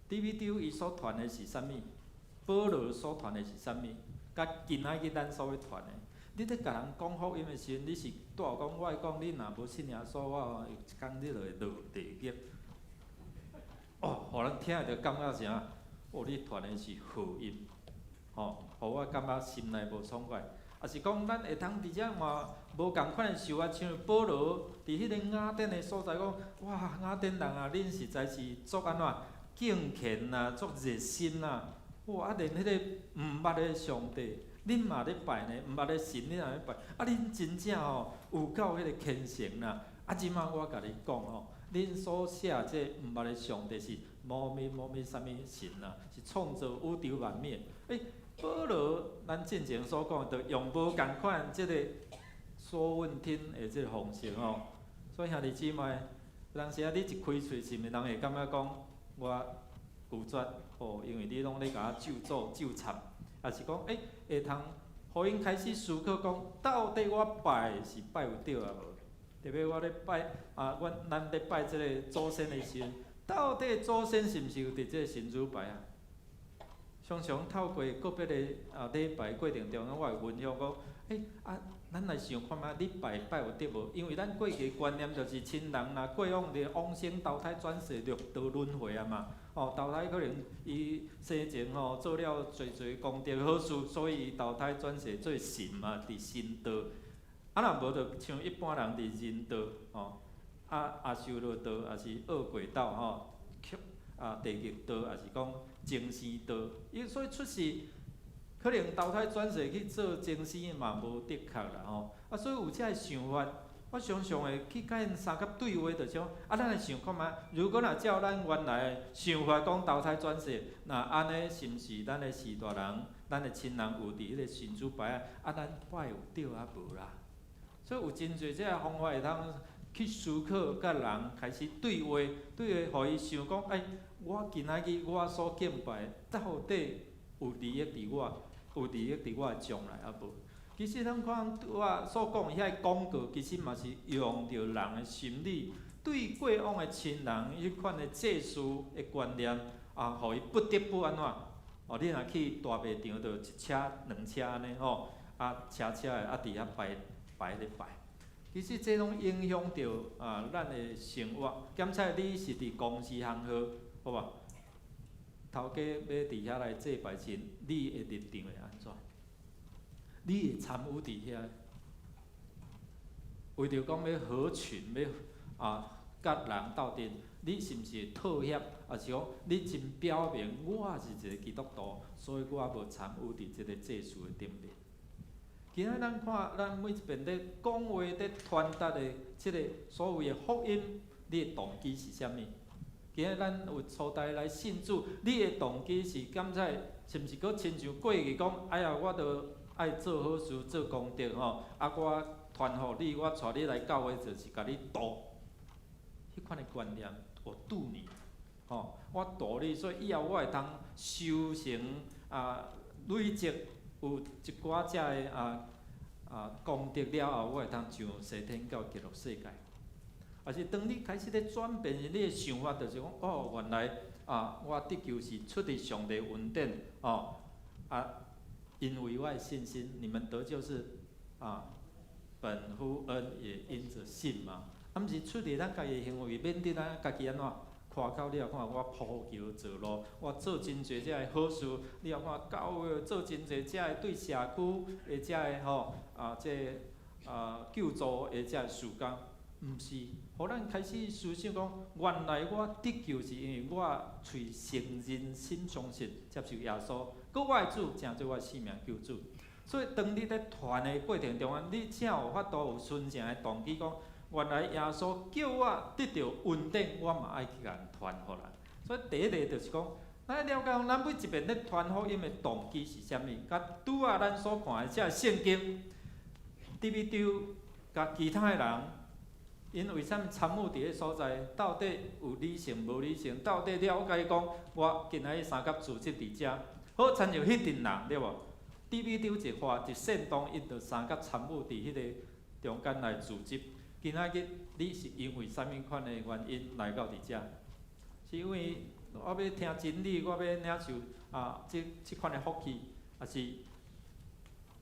低米丟伊所傳的是啥物？保羅所傳的是啥物？佮今仔日咱所欲傳的，你咧共人講福音的時陣，你是拄好講，我會講，你若無信耶穌，我有一工你就會落地獄。哦，予人聽著感覺啥？哦，你傳的是福音，吼，予我感覺心內無爽快。抑是講，咱會通佇遮嘛無仝款的想法，像保羅佇彼个雅典的所在講，哇，雅典人啊，恁實在是足按怎敬虔啊，足熱心啊！哇，啊連彼个毋捌的上帝，恁嘛咧拜呢？毋捌的神，恁嘛咧拜？啊，恁真正吼有夠彼个虔誠啦！啊，這擺我共你講吼，恁所寫這毋捌的上帝是某物某物啥物神啊？是創造宇宙萬物的。欸，保羅，咱進前所講的，就用無仝款這個說問聽的這個方式吼。所以兄弟姊妹，有當時啊，你一開喙，是毋是人會感覺講我拒絕？吼，因為你攏咧共我咒詛咒插，抑是講，欸，會通予𪜶開始思考講，到底我拜是拜有對抑無？特別我咧拜啊，阮咱咧拜這个祖先的時陣，到底祖先是毋是有佇這个神主牌啊？常常透過個別的啊禮拜過程中，我會分享講，欸啊，咱來想看覓，你拜拜有對無？因為咱過去的觀念就是親人若過往佇往生投胎轉世六道輪迴啊嘛，哦，投胎可能伊生前吼做了濟濟功德好事，所以伊投胎轉世做神嘛，佇神道。啊，若無就像一般人佇人道，吼，啊阿修羅道，抑是餓鬼道吼，啊地獄道，抑是講眾生道。伊所以出世可能投胎轉世去做眾生嘛無的確啦吼。啊，所以有這个想法，我常常會去共𪜶相佮對話，就是講，啊，咱來想看覓，如果若照咱原來的想法講投胎轉世，若按呢是毋是咱的序大人、咱的親人有佇彼個神主牌仔？啊，咱拜有對抑無啦？所以有真濟這个方法會通去思考，佮人開始對話，對話，予伊想講，欸，我今仔日我所敬拜到底有利益佇我，有利益佇我的將來抑無？其實咱看我所講的遐個廣告，其實嘛是用著人的心理，對過往的親人彼款的祭祀的觀念，啊，予伊不得不按怎？哦，你若去大賣場，就一車兩車按呢吼，啊，車車的啊，佇遐排排咧拜。其實這攏影響著啊，咱的生活。檢採你是佇公司行號，好無？頭家欲佇遐來祭拜時，你的立場會按怎？你會參與佇遐？為著講欲合群，欲啊，佮人鬥陣，你是毋是會妥協？抑是講你真表明我是一個基督徒，所以我無參與佇這个祭祀的頂面。今仔咱看，咱每一遍咧講話、咧傳達的這个所謂的福音，你的動機是啥物？今仔咱有初代來信主，你的動機是感覺是毋是閣親像過去講？哎呀，我著愛做好事、做功德吼，啊，我傳予你，我帶你來教會，就是共你度。彼款的觀念，我度你，吼，我度你，所以以後我會通修成啊，累積有一寡遮的啊啊功德了後，我會通上西天到極樂世界。抑是當你開始咧轉變你的想法，就是講哦，原來啊，我得救是出佇上帝恩典哦，啊，因為我的信心，你們得救是啊，本乎恩，也因着信嘛。啊，毋是出佇咱家己的行為，免得咱家己按怎看到你也看我鋪橋造路，我做真濟遮个好事，你也看教會做真濟遮个對社區的遮个吼啊，這個救助的遮个事工，毋是，予咱開始思想講，原來我得救是因為我喙承認心相信接受耶穌，閣我的主成做我性命救主。所以當你咧傳的過程中間，你才有法度有純正的動機講，原來耶穌叫我得著恩典，我嘛愛去共人傳予人。所以第一个就是講，咱了解講，咱每一遍咧傳福音的動機是啥物？佮拄仔咱所看的這聖經，低米丟佮其他的人，𪜶為啥物參與佇个所在？到底有理性無理性？到底了解講，我今仔日相佮組織佇遮，好親像彼陣人對無？低米丟一發一煽動，𪜶就相佮參與佇彼個中間來組織。今仔日你是因為啥物款的原因來到佇遮？是因為我欲聽真理，我欲領受啊，這這款的福氣，抑是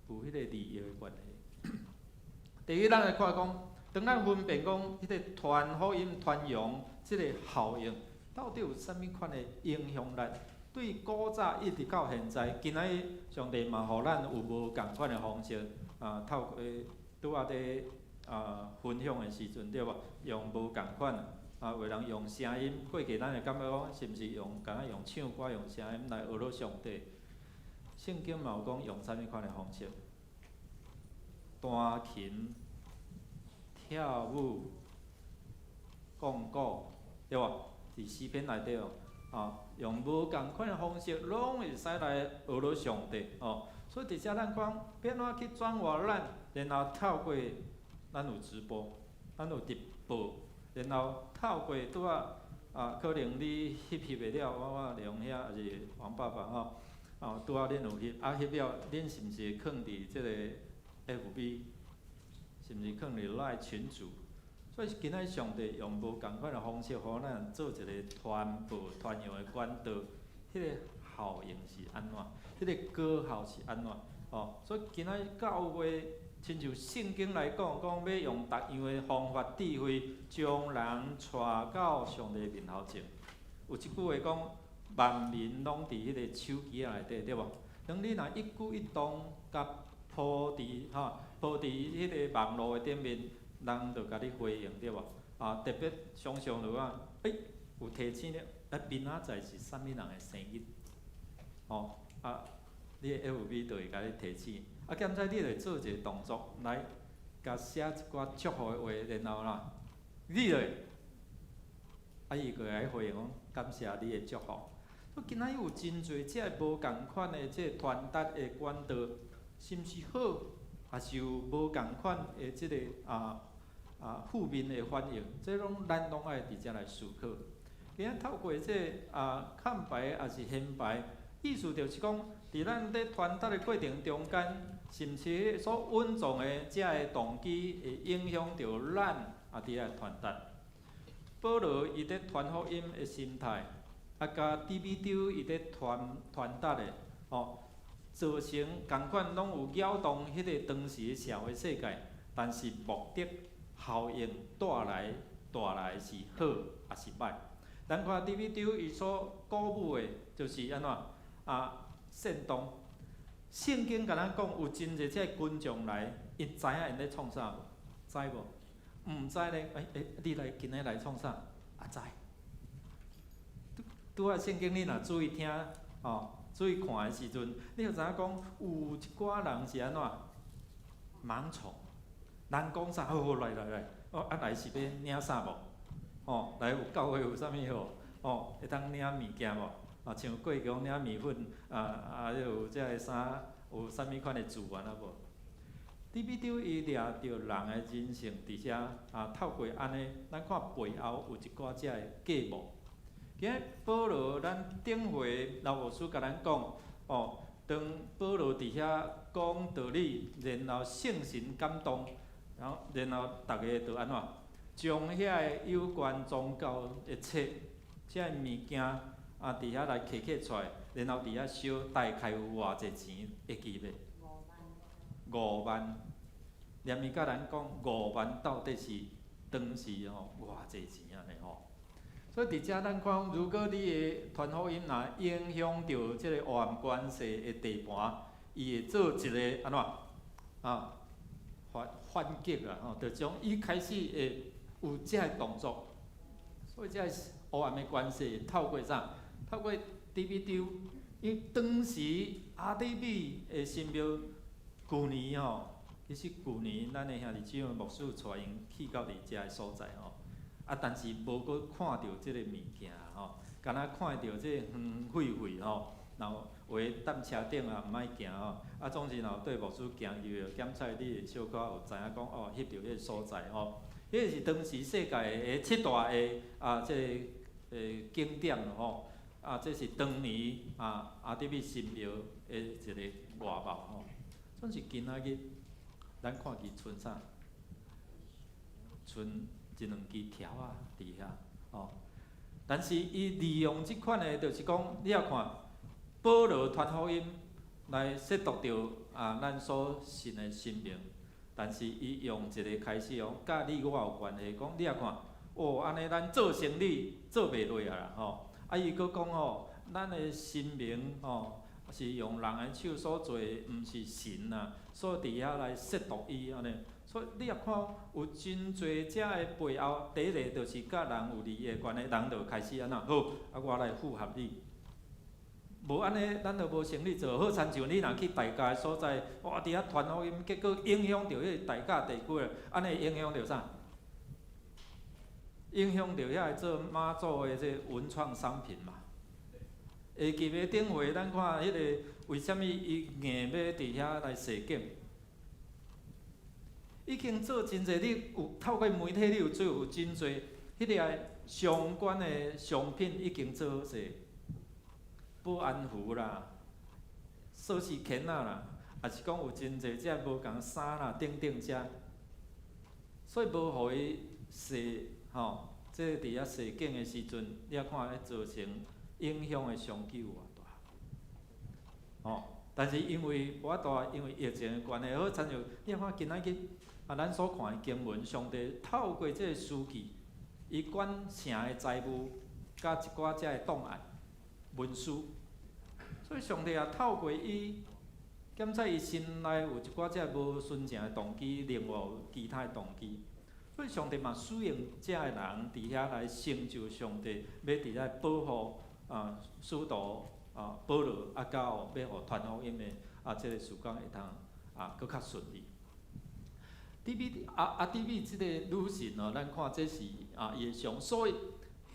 有彼個利益的關係？第一，咱來看講，當咱分辨講彼個傳福音、傳揚這个效應，到底有啥物款的影響力？對古早一直到現在，今仔日上帝嘛，予咱有無仝款的方式啊，透過拄仔佇分享的時陣對無？用無仝款啊，有人用聲音，過去咱會感覺講是毋是用敢若用唱歌用聲音來學樂上帝？聖經嘛有講用啥物款的方式？彈琴、跳舞、講古，對無？佇詩篇內底哦，用無仝款的方式，攏會使來學樂上帝哦。所以佇遮咱講，欲按怎去轉化咱，然後透過咱有直播，咱有直播，然後透過拄仔可能你翕翕會了，我梁兄抑是黃爸爸吼，拄仔恁有翕，翕了，恁是毋是會囥佇這个 FB，是毋是囥佇 LINE 群組？所以今仔上帝用無仝款的方式，予咱做一个傳播、傳揚的管道，彼个效應是按怎？彼个果效是按怎？所以今仔教會親像聖經來講，講欲用逐樣的方法、智慧，將人帶到上帝面頭前。有一句話講，萬民攏佇彼个手機仔內底，對無？當你若一舉一動，共鋪佇吼，鋪佇彼个網路的頂面，人就共你回應，對無？特別常常就講，有提醒了，明仔載是啥物人的生日？你的 FB 就會共你提醒。兼且你會做一个動作來，共寫一寡祝福的話，然後啦，你就會，伊就會來回應講感謝你的祝福。所以今仔日有真濟這个無仝款的這个傳達的管道，是毋是好？抑是有無仝款的這个負面的反應？這攏咱攏愛佇遮來思考。今仔透過這个空白抑是顯白，意思就是講，佇咱咧傳達的過程中間，是毋是所蘊藏的這个動機會影響著咱佇遐傳達？保羅伊咧傳福音的心態，佮低米丟伊咧傳傳達的，造成仝款攏有擾動彼个當時的社會世界，但是目的效應帶來是好抑是歹？咱看低米丟伊所鼓舞的，就是按怎？煽動。聖經共咱講，有真濟這个群眾來，𪜶知影𪜶咧創啥無？知無？毋知咧，你來今日來創啥？知。拄拄仔聖經你若注意聽，注意看的時陣，你就知影講有一寡人是按怎？盲從。人講啥，好好來來來，來是欲領啥無？來有教會有啥物好？會當領物件無？像過去講領麵粉，有這个啥，有啥物款的資源啊無？低米丟伊掠著人的人性佇遮，透過按呢，咱看背後有一寡這个計謀。今日保羅，咱頂回老牧師共咱講，當保羅佇遐講道理，然後聖神感動，然後逐家就按怎，將遐个有關宗教的冊，這个物件佇遐來摕摕出來，然後佇遐燒，大概有偌濟錢會記袂？五萬。連伊共咱講五萬到底是當時吼偌濟錢按呢吼？所以佇遮咱看，如果你的傳福音若影響著這个黑暗權勢的地盤，伊會做一个按怎啊反擊啦吼，就將伊開始會有這个動作。所以這个黑暗的權勢會透過啥？透過低米丟，因為當時亞底米的神廟，舊年吼，其實舊年咱的兄弟姊妹牧師帶𪜶去到佇遮个所在吼。啊，但是無閣看著這個物件吼，敢若看著這個園廢廢吼，然後有的踮車頂啊，毋愛行吼。啊，總是若有綴牧師行入去，檢查你會小可有知影講哦，翕著彼個所在吼。彼個是當時世界的七大的啊，這個景點吼。啊，這是當年啊亞底米神廟的一個外貌吼。總是今仔日，咱看伊賰啥？賰一兩支條仔佇遐，吼。但是伊利用這款的，就是講，你也看，保羅傳福音來說服著啊，咱所信的神明，但是伊用一个開始哦，佮你我有關係，講你也看，哦，按呢咱做生意做袂落啊啦，吼。啊，伊閣講吼，咱的神明吼是用人的手所做的，毋是神啊，所以佇遐來說服伊按呢。所以你也看有真濟遮的背後，第一个就是佮人有利益的關係，人就開始按怎好，啊我來符合你。無按呢，咱就無生意做。好親像你若去大家的所在，哇，佇遐傳福音，結果影響著彼個大甲地區，按呢影響著啥？影響著遐个做媽祖的這個文創商品嘛。下集的頂回，咱看彼个為啥物伊硬欲佇遐來踅景？已經做真濟，你有透過媒體，你有做有真濟彼个相關的商品已經做好勢，保安符啦、鎖匙圈仔啦，抑是講有真濟這無仝衫啦等等遮，所以無予伊踅吼，這佇遐踅景的時陣，你也看咧造成影響的商機有偌大，吼。但是因為無法度，因為疫情的關係，好親像你看今仔日啊，咱所看的經文，上帝透過這个書記，伊管城的財務，佮一寡這个檔案文書，所以上帝也透過伊，檢查伊心內有一寡這个無純正的動機，另外有其他的動機，所以上帝嘛使用這个人佇遐來成就上帝，欲佇遐保護啊使徒啊保羅啊，到欲予傳福音的啊這个事工會當啊閣較順利。低米啊亞底米這个女神哦，咱看這是啊伊的像，所以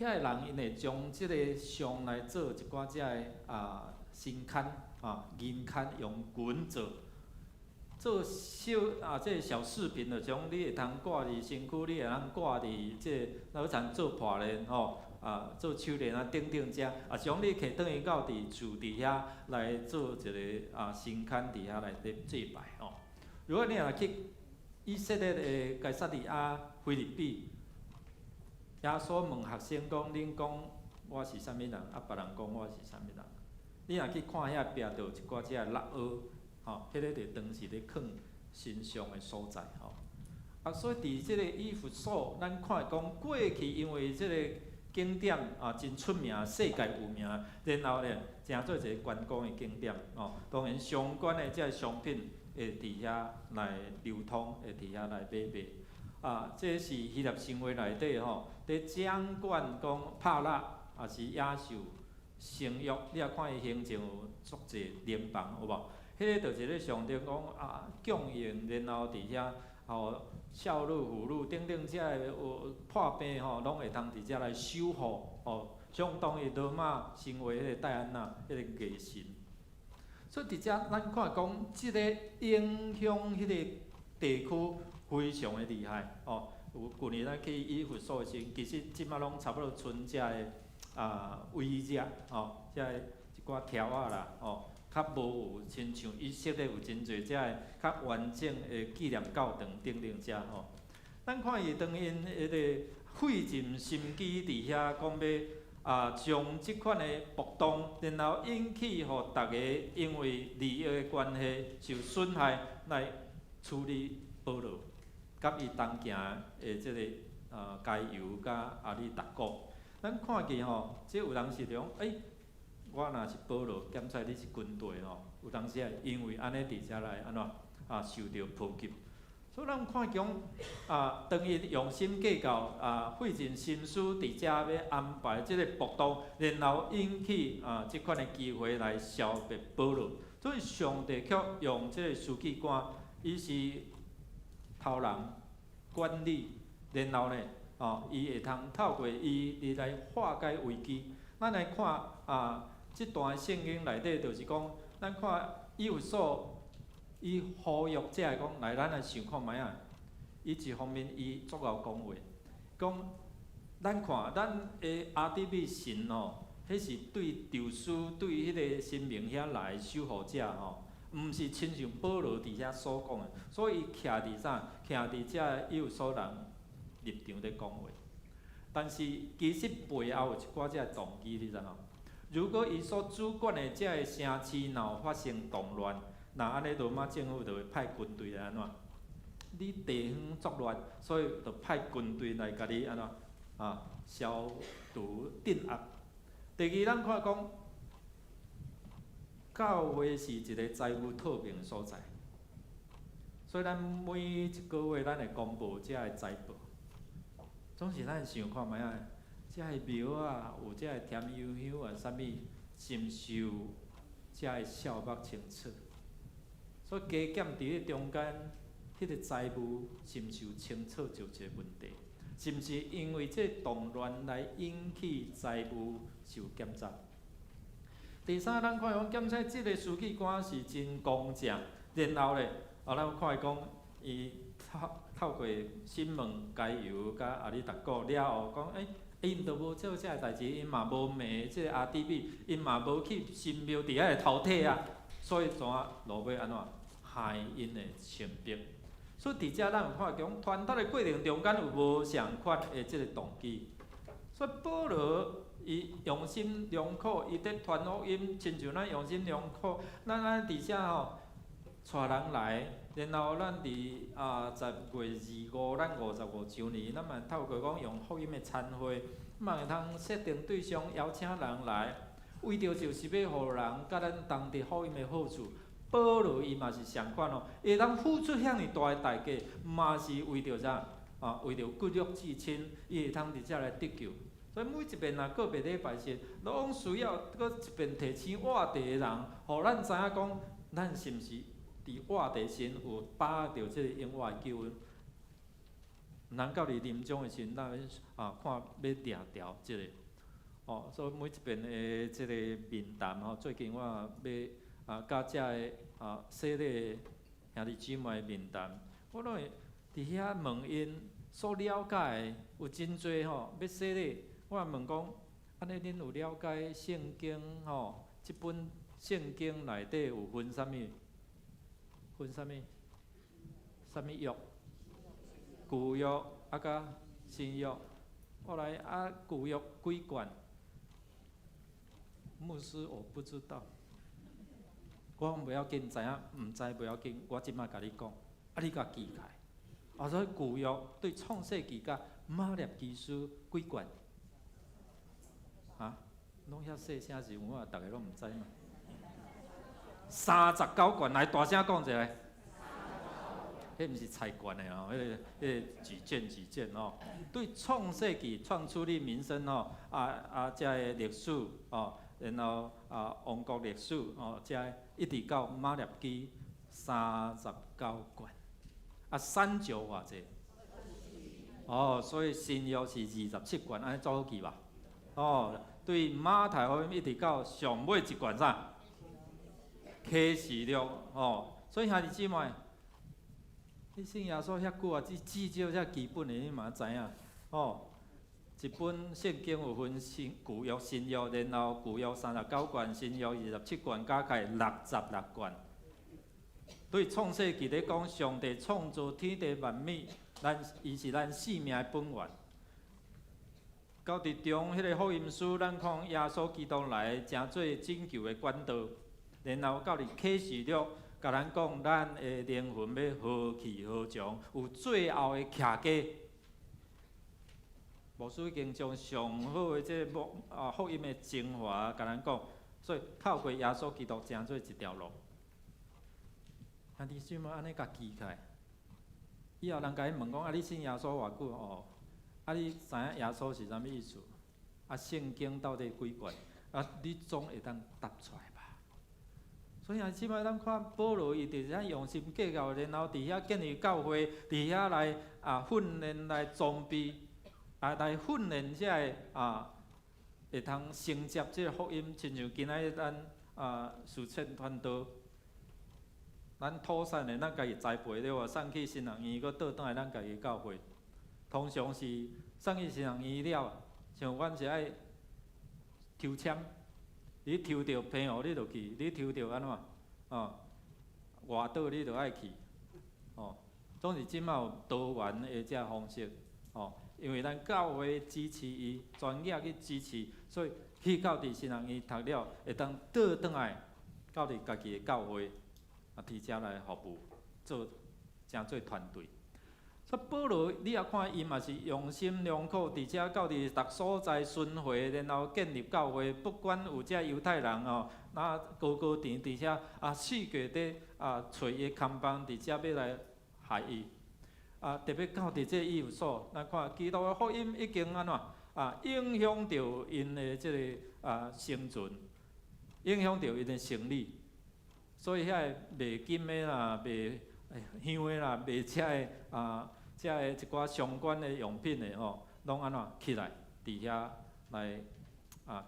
遐个人𪜶會將這个像來做一寡這个啊神龕啊銀龕用銀做，做小啊這个小飾品，就將你會通掛佇身軀，你會通掛佇這個，好親做破鏈吼啊做手鏈啊等等遮，啊將你提轉去到佇厝佇遐來做一个啊神龕佇遐來咧祭拜吼。如果你若去以色列的該撒利亞腓立比，耶穌問學生講：恁講我是啥物人？啊，別人講我是啥物人？你若去看遐壁，就有一寡這个蠟蚵，吼，彼个就當時咧囥神像的所在，吼。啊，所以佇這个以弗所，咱看講過去因為這个景點啊真出名，世界有名，然後咧成做一个觀光的景點，吼。當然相關的這个商品會佇遐來流通，會佇遐來買賣。啊，這是希臘神話內底吼，佇掌管講帕拉，抑是野獸生育，你若看伊行政有足濟聯邦，有無？彼个就是咧象徵講啊，供應，然後佇遐吼，少女、婦女等等這个有破病吼，攏會通佇遮來修復，吼，相當於羅馬神話彼个戴安娜，彼个月神。所以佇遮咱看講，這个影響彼个地區非常的厲害，哦。有舊年咱去以弗所的時陣，其實這擺攏差不多賰遮个啊遺跡，吼，遮个一寡條仔啦，吼，較無有親像以色列有真濟遮个較完整的紀念教堂等等遮吼。咱看伊當𪜶彼个費盡心機佇遐講欲啊，將這款的暴動，然後引起予逐家因為利益的關係受損害，來處理保羅，佮伊同行的這个該猶佮亞里達古。咱看見吼，這有人是講，欸，我若是保羅，檢採你是軍隊吼，有當時會因為按呢佇遮來按怎啊受著波及。所以咱看講啊，當伊用心計較啊，費盡心思佇遮欲安排這个暴動，然後引起啊這款的機會來消滅保羅。所以上帝卻用這个書記官，伊是頭人管理，然後呢，哦，伊會通透過伊來化解危機。咱來看啊，這段聖經內底就是講，咱看以弗所，伊呼籲這个講，來咱來想看覓仔。伊一方面伊足𠢕講話，講咱看咱的亞底米神吼，彼是對宙斯對彼个神明遐來守護者吼，毋是親像保羅佇遐所講的，所以伊徛佇啥？徛佇這以弗所人立場咧講話。但是其實背後有一寡這个動機，你知無？如果伊所主管的這个城市若有發生動亂，若按呢羅馬政府就會派軍隊來按怎？你地方作亂，所以就派軍隊來共你按怎？啊，消除鎮壓。第二，咱看講，教會是一個財務透明的所在，所以咱每一個月咱會公布這个財報。總是咱想看覓仔，這个廟仔有這个添油香啊，啥物，是毋是有這个數目清楚？所以加減佇咧中間，彼個財務是毋是有清楚，就一個問題。是毋是因為這動亂來引起財務受檢查？第三，咱看講檢查這個書記官是真公正，然後咧，啊，咱看伊講，伊透過審問該猶佮亞里達古了後，講，欸，𪜶都無做這个代誌，𪜶嘛無罵這个亞底米，𪜶嘛無去神廟佇遐會偷摕啊，所以怎啊落尾按怎害𪜶的清白。所以佇遮咱有看講，傳達的過程中間有無仝款的這个動機。所以保羅伊用心良苦，伊佇傳福音，親像咱用心良苦，咱按呢佇遮吼帶人來，然後咱佇啊10月25，咱55週年，咱嘛透過講用福音的餐會，嘛會通設定對象邀請人來，為著就是欲予人佮咱同得福音的好處。保羅伊嘛是仝款哦，伊會當付出遐爾大的代價，嘛是為著啥？啊，為著骨肉至親，伊會通佇遮來得救。所以每一遍若個別禮拜時，攏需要閣一遍提醒活地的人，予咱知影講，咱是毋是佇活地時有把握著這個永活的救恩。毋通到佇臨終的時陣，咱啊看欲掠著這個。哦，所以每一遍的這個面談吼，最近我欲啊，佮遮个啊洗禮兄弟姊妹面談，我攏會佇遐問𪜶所了解的有真濟吼，欲洗禮，我問講，按呢恁有了解聖經吼？這本聖經內底有分啥物？分啥物？啥物約？舊約啊，佮新約。後來啊，舊約幾卷？牧師我不知道。我講袂要緊，知影毋知袂要緊，我這擺共你講，啊你共記起來。啊，所以舊約對創世記佮馬拉基書幾卷？啊，攏遐細聲時，我逐个攏毋知嘛。39卷，來大聲講一下。彼毋是猜拳的哦，彼個幾卷幾卷哦。對創世記創出的民生哦，啊啊，這个歷史哦，然後啊王國歷史哦，這一直到馬拉基39卷，啊散石偌濟？哦，所以新約是27卷，按呢做好記吧？哦，對馬太福音一直到上尾一卷啥？啟示錄哦，所以兄弟姊妹，你信耶穌遐久啊，至少遮基本的你嘛知影哦。一本聖經有分新舊約、新約，然後舊約39卷，新約27卷，加起來66卷。對創世記咧講，上帝創造天地萬物，咱伊是咱生命的本源。到佇中彼个福音書，咱看耶穌基督來，成做拯救的管道，然後到佇啟示錄，共咱講咱的靈魂欲何去何從，有最後的徛家。牧師已經將上好的這個福音的精華共咱講，所以透過耶穌基督成做一條路。兄弟姊妹按呢共記起來，以後人共伊問講啊，你信耶穌偌久哦？啊，你知影耶穌是啥物意思？啊，聖經到底幾卷？啊，你總會當答出來吧？所以兄弟姊妹，咱看保羅伊佇遮用心計較，然後佇遐建立教會，佇遐來訓練來裝備，來訓練這个會通承接這個福音，親像今仔日咱實踐傳道，咱妥善的咱家己栽培了啊，送去神學院，閣倒轉來咱家己教會。通常是送去神學院了，像阮是愛抽籤，你抽著澎湖你就去，你抽著按怎？哦，外島你就愛去，哦，總是這馬有多元的這方式，哦，因為咱教會支持伊，專業去支持，所以去到佇神學院讀了，會當倒轉來到佇家己的教會，佇遮來服務，做成做團隊。所以保羅，你也看伊嘛是用心良苦，佇遮到佇逐所在巡迴，然後建立教會。不管有這猶太人哦，那高高佇佇遮四界佇揣伊的看板，佇遮欲來害伊。特別到佇這以弗所，咱看基督的福音已經按怎影響著𪜶的這个生存，影響著𪜶的生理。所以遐個賣金的啦，賣香的啦，賣這个這个一寡相關的用品的吼，攏按怎起來佇遐來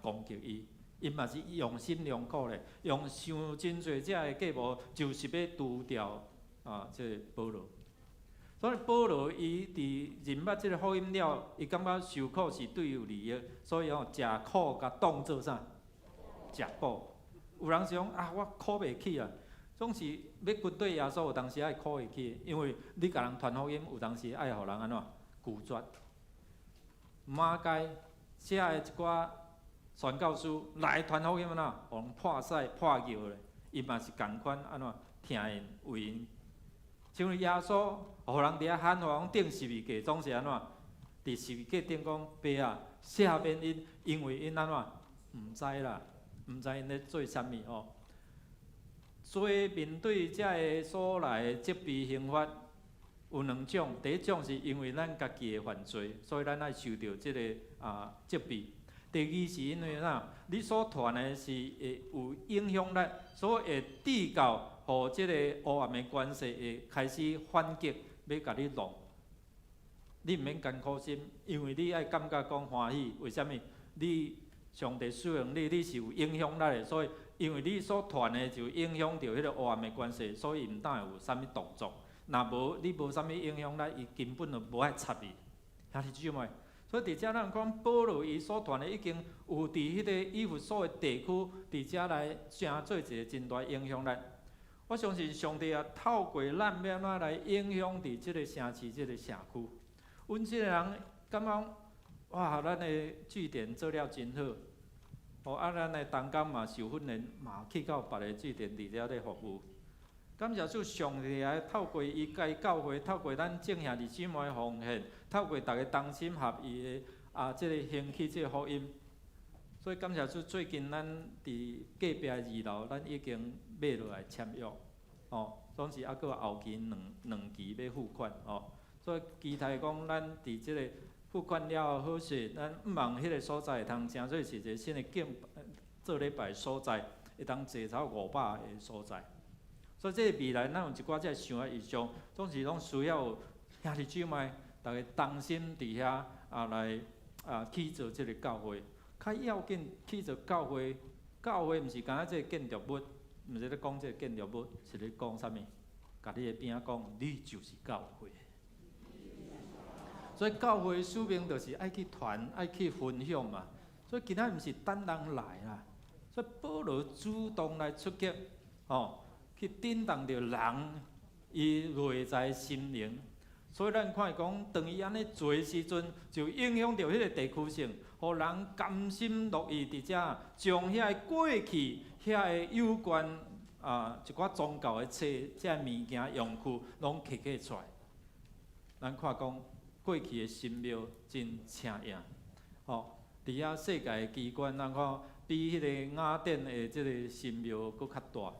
攻擊伊。伊嘛是用心良苦咧，用傷真濟這个計謀，就是欲除掉這个保羅。所以保羅伊佇認捌這个福音了，伊感覺受苦是對伊有利益，所以吼食苦共當做啥？食補。有人想啊，我苦袂起啊，總是欲跟綴耶穌，有當時愛苦會起，因為你共人傳福音，有當時愛予人按怎拒絕。馬偕遮的一寡傳教士來傳福音按怎，予人破屎破尿咧，伊嘛是仝款按怎疼𪜶為𪜶。像耶穌，予人佇遐喊話講釘十字架，總是按怎？佇十字架頂講爸啊，赦免𪜶，因為𪜶按怎？毋知啦，毋知𪜶咧做啥物吼。所以面對遮个所來的責備刑罰，有兩種。第一種是因為咱家己的犯罪，所以咱愛受著這个責備。第二是因為啥？你所傳的是會有影響力，所以會致到予這个黑暗的權勢會開始反擊，欲共你弄。你毋免艱苦心，因為你愛感覺講歡喜。為啥物？你上帝使用你，你是有影響力的，所以因為你所傳的就影響著彼个黑暗的權勢，所以毋當會有啥物動作。若無你無啥物影響力，伊根本就無愛插你。兄弟姊妹，所以佇遮咱講保羅伊所傳的已經有佇彼个以弗所的地區，佇遮來成做一个真大影響力。我相信上帝也透過咱欲按怎來影響佇這个城市、這个社區。阮這个人感覺哇，咱的據點做了真好，哦啊，咱的同工嘛受訓練，嘛去到別个據點佇遮咧服務。感謝主，上帝也透過伊家教會，透過咱眾兄弟姊妹的奉獻，透過逐家同心合意的這个興起這个福音。所以感謝主，最近咱佇隔壁二樓，咱已經買落來簽約，哦，總是猶閣有後期兩兩期欲付款，哦。所以期待講，咱佇這个付款了後好勢，咱向望彼个所在會通成做是一个新的敬做禮拜所在，會當坐超500个所在。所以這个未來，咱有一寡這个想的異象，總是攏需要有兄弟姊妹，逐家同心佇遐來起造這个教會。較要緊起造教會，教會毋是干焦這个建築物，毋是咧講這个建築物，是咧講啥物？共你的邊仔講，你就是教會。所以教會使命就是愛去傳，愛去分享嘛。所以今仔毋是等人來啦，所以保羅主動來出擊，吼，去震動著人伊內在心靈。所以咱看伊講，當伊按呢做的時陣，就影響著彼个地區性，予人甘心樂意佇遮將遐个過去遐个有關一寡宗教的冊，這物件用具，攏摕起出來。咱看講，過去的神廟真請贏，吼！佇遐世界的機關，咱看比彼个雅典的這个神廟閣較大。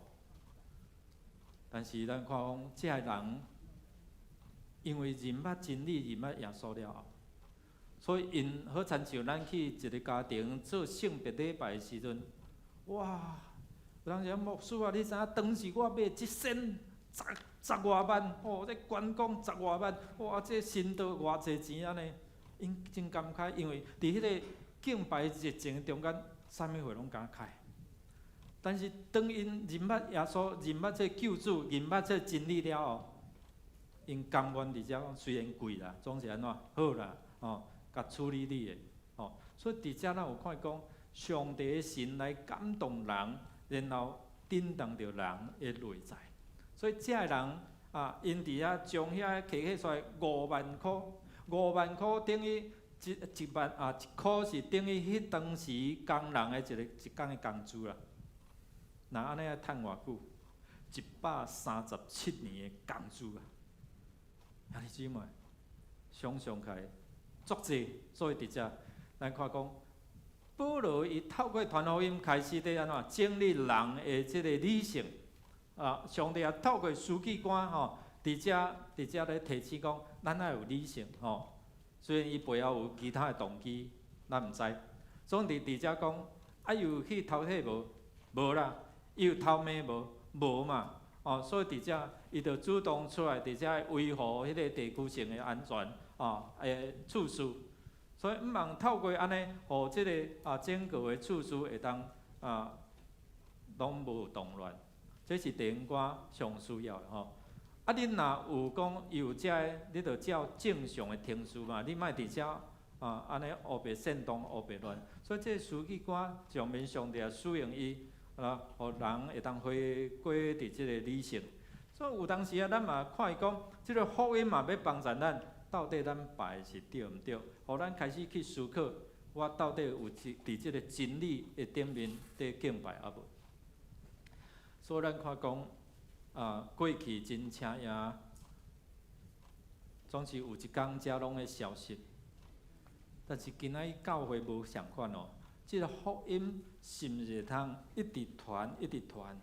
但是咱看講，這个人因為認捌真理、認捌耶穌了後，所以𪜶好親像咱去一个家庭做聖別禮拜的時陣，哇！有當時牧師啊，你知影當時我買一仙十十外萬，哦，這關公十外萬，哇！這神桌偌濟錢按呢？𪜶真感慨，因為佇彼个敬拜熱情中間，啥物貨攏敢開。但是當𪜶認捌耶穌、認捌這救主、認捌這真理了後，𪜶甘願佇遮講，雖然貴啦，總是按怎好啦，吼，共處理你的，吼。所以佇遮咱有看講，上帝的神來感動人，然後震動著人的內在。所以這个人啊，𪜶佇遐將遐提起出來五萬箍，五萬箍等於一一萬啊，一箍是等於彼當時工人的一个一工的工資啦。若按呢愛趁偌久？137年的工資啊！兄弟姊妹，想象起來足濟，所以佇遮咱看講，保羅伊透過傳福音開始佇按怎整理人的這个理性啊，上帝也透過書記官吼，佇遮咧提醒講，咱愛有理性吼。雖然伊背後有其他的動機，咱毋知。總之佇遮講，啊，伊有去偷竊無？無啦。伊有偷罵無？無嘛。哦，所以佇遮，伊就主動出來，佇遮維護彼个地區性的安全，哦，秩序。所以毋茫透過按呢，予這个啊整個的秩序會當啊，攏無動亂。這是地方官上需要的吼。啊，恁若有講有遮个，你著照正常的程序嘛，你莫佇遮啊按呢烏白煽動、烏白亂。所以這個書記官上面上帝也使用伊，啊，予人會當回歸佇這個理性。所以有當時啊，咱嘛看伊講，這个福音嘛欲幫助咱，到底咱拜的是對毋對？予咱開始去思考，我到底有佇這个真理的頂面佇敬拜抑無？所以咱看講，啊，過去真請贏，總是有一工遮攏會消失。但是今仔日教會無仝款哦，這个福音是毋是會通一直傳、一直傳？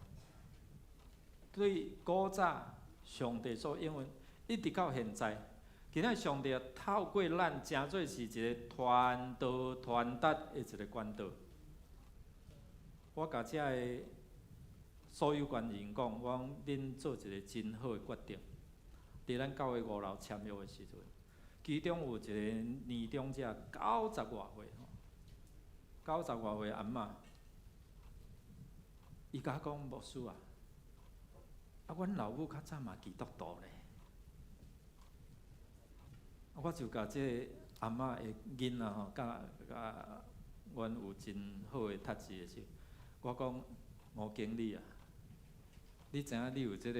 對古早上帝所應允，一直到現在，今仔日上帝透過咱，成做是一个傳道傳達的一个管道。我共遮个所有權人講，我講恁做一个真好的決定。佇咱教會五樓簽約的時陣，其中有一个年長者九十外歲吼，九十外歲阿嬤，伊共我講牧師啊，啊，阮老母較早嘛基督徒咧，我就共這个阿嬤的囡仔吼，佮佮阮有真好的默契的時，我講吳經理啊，你知影你有這個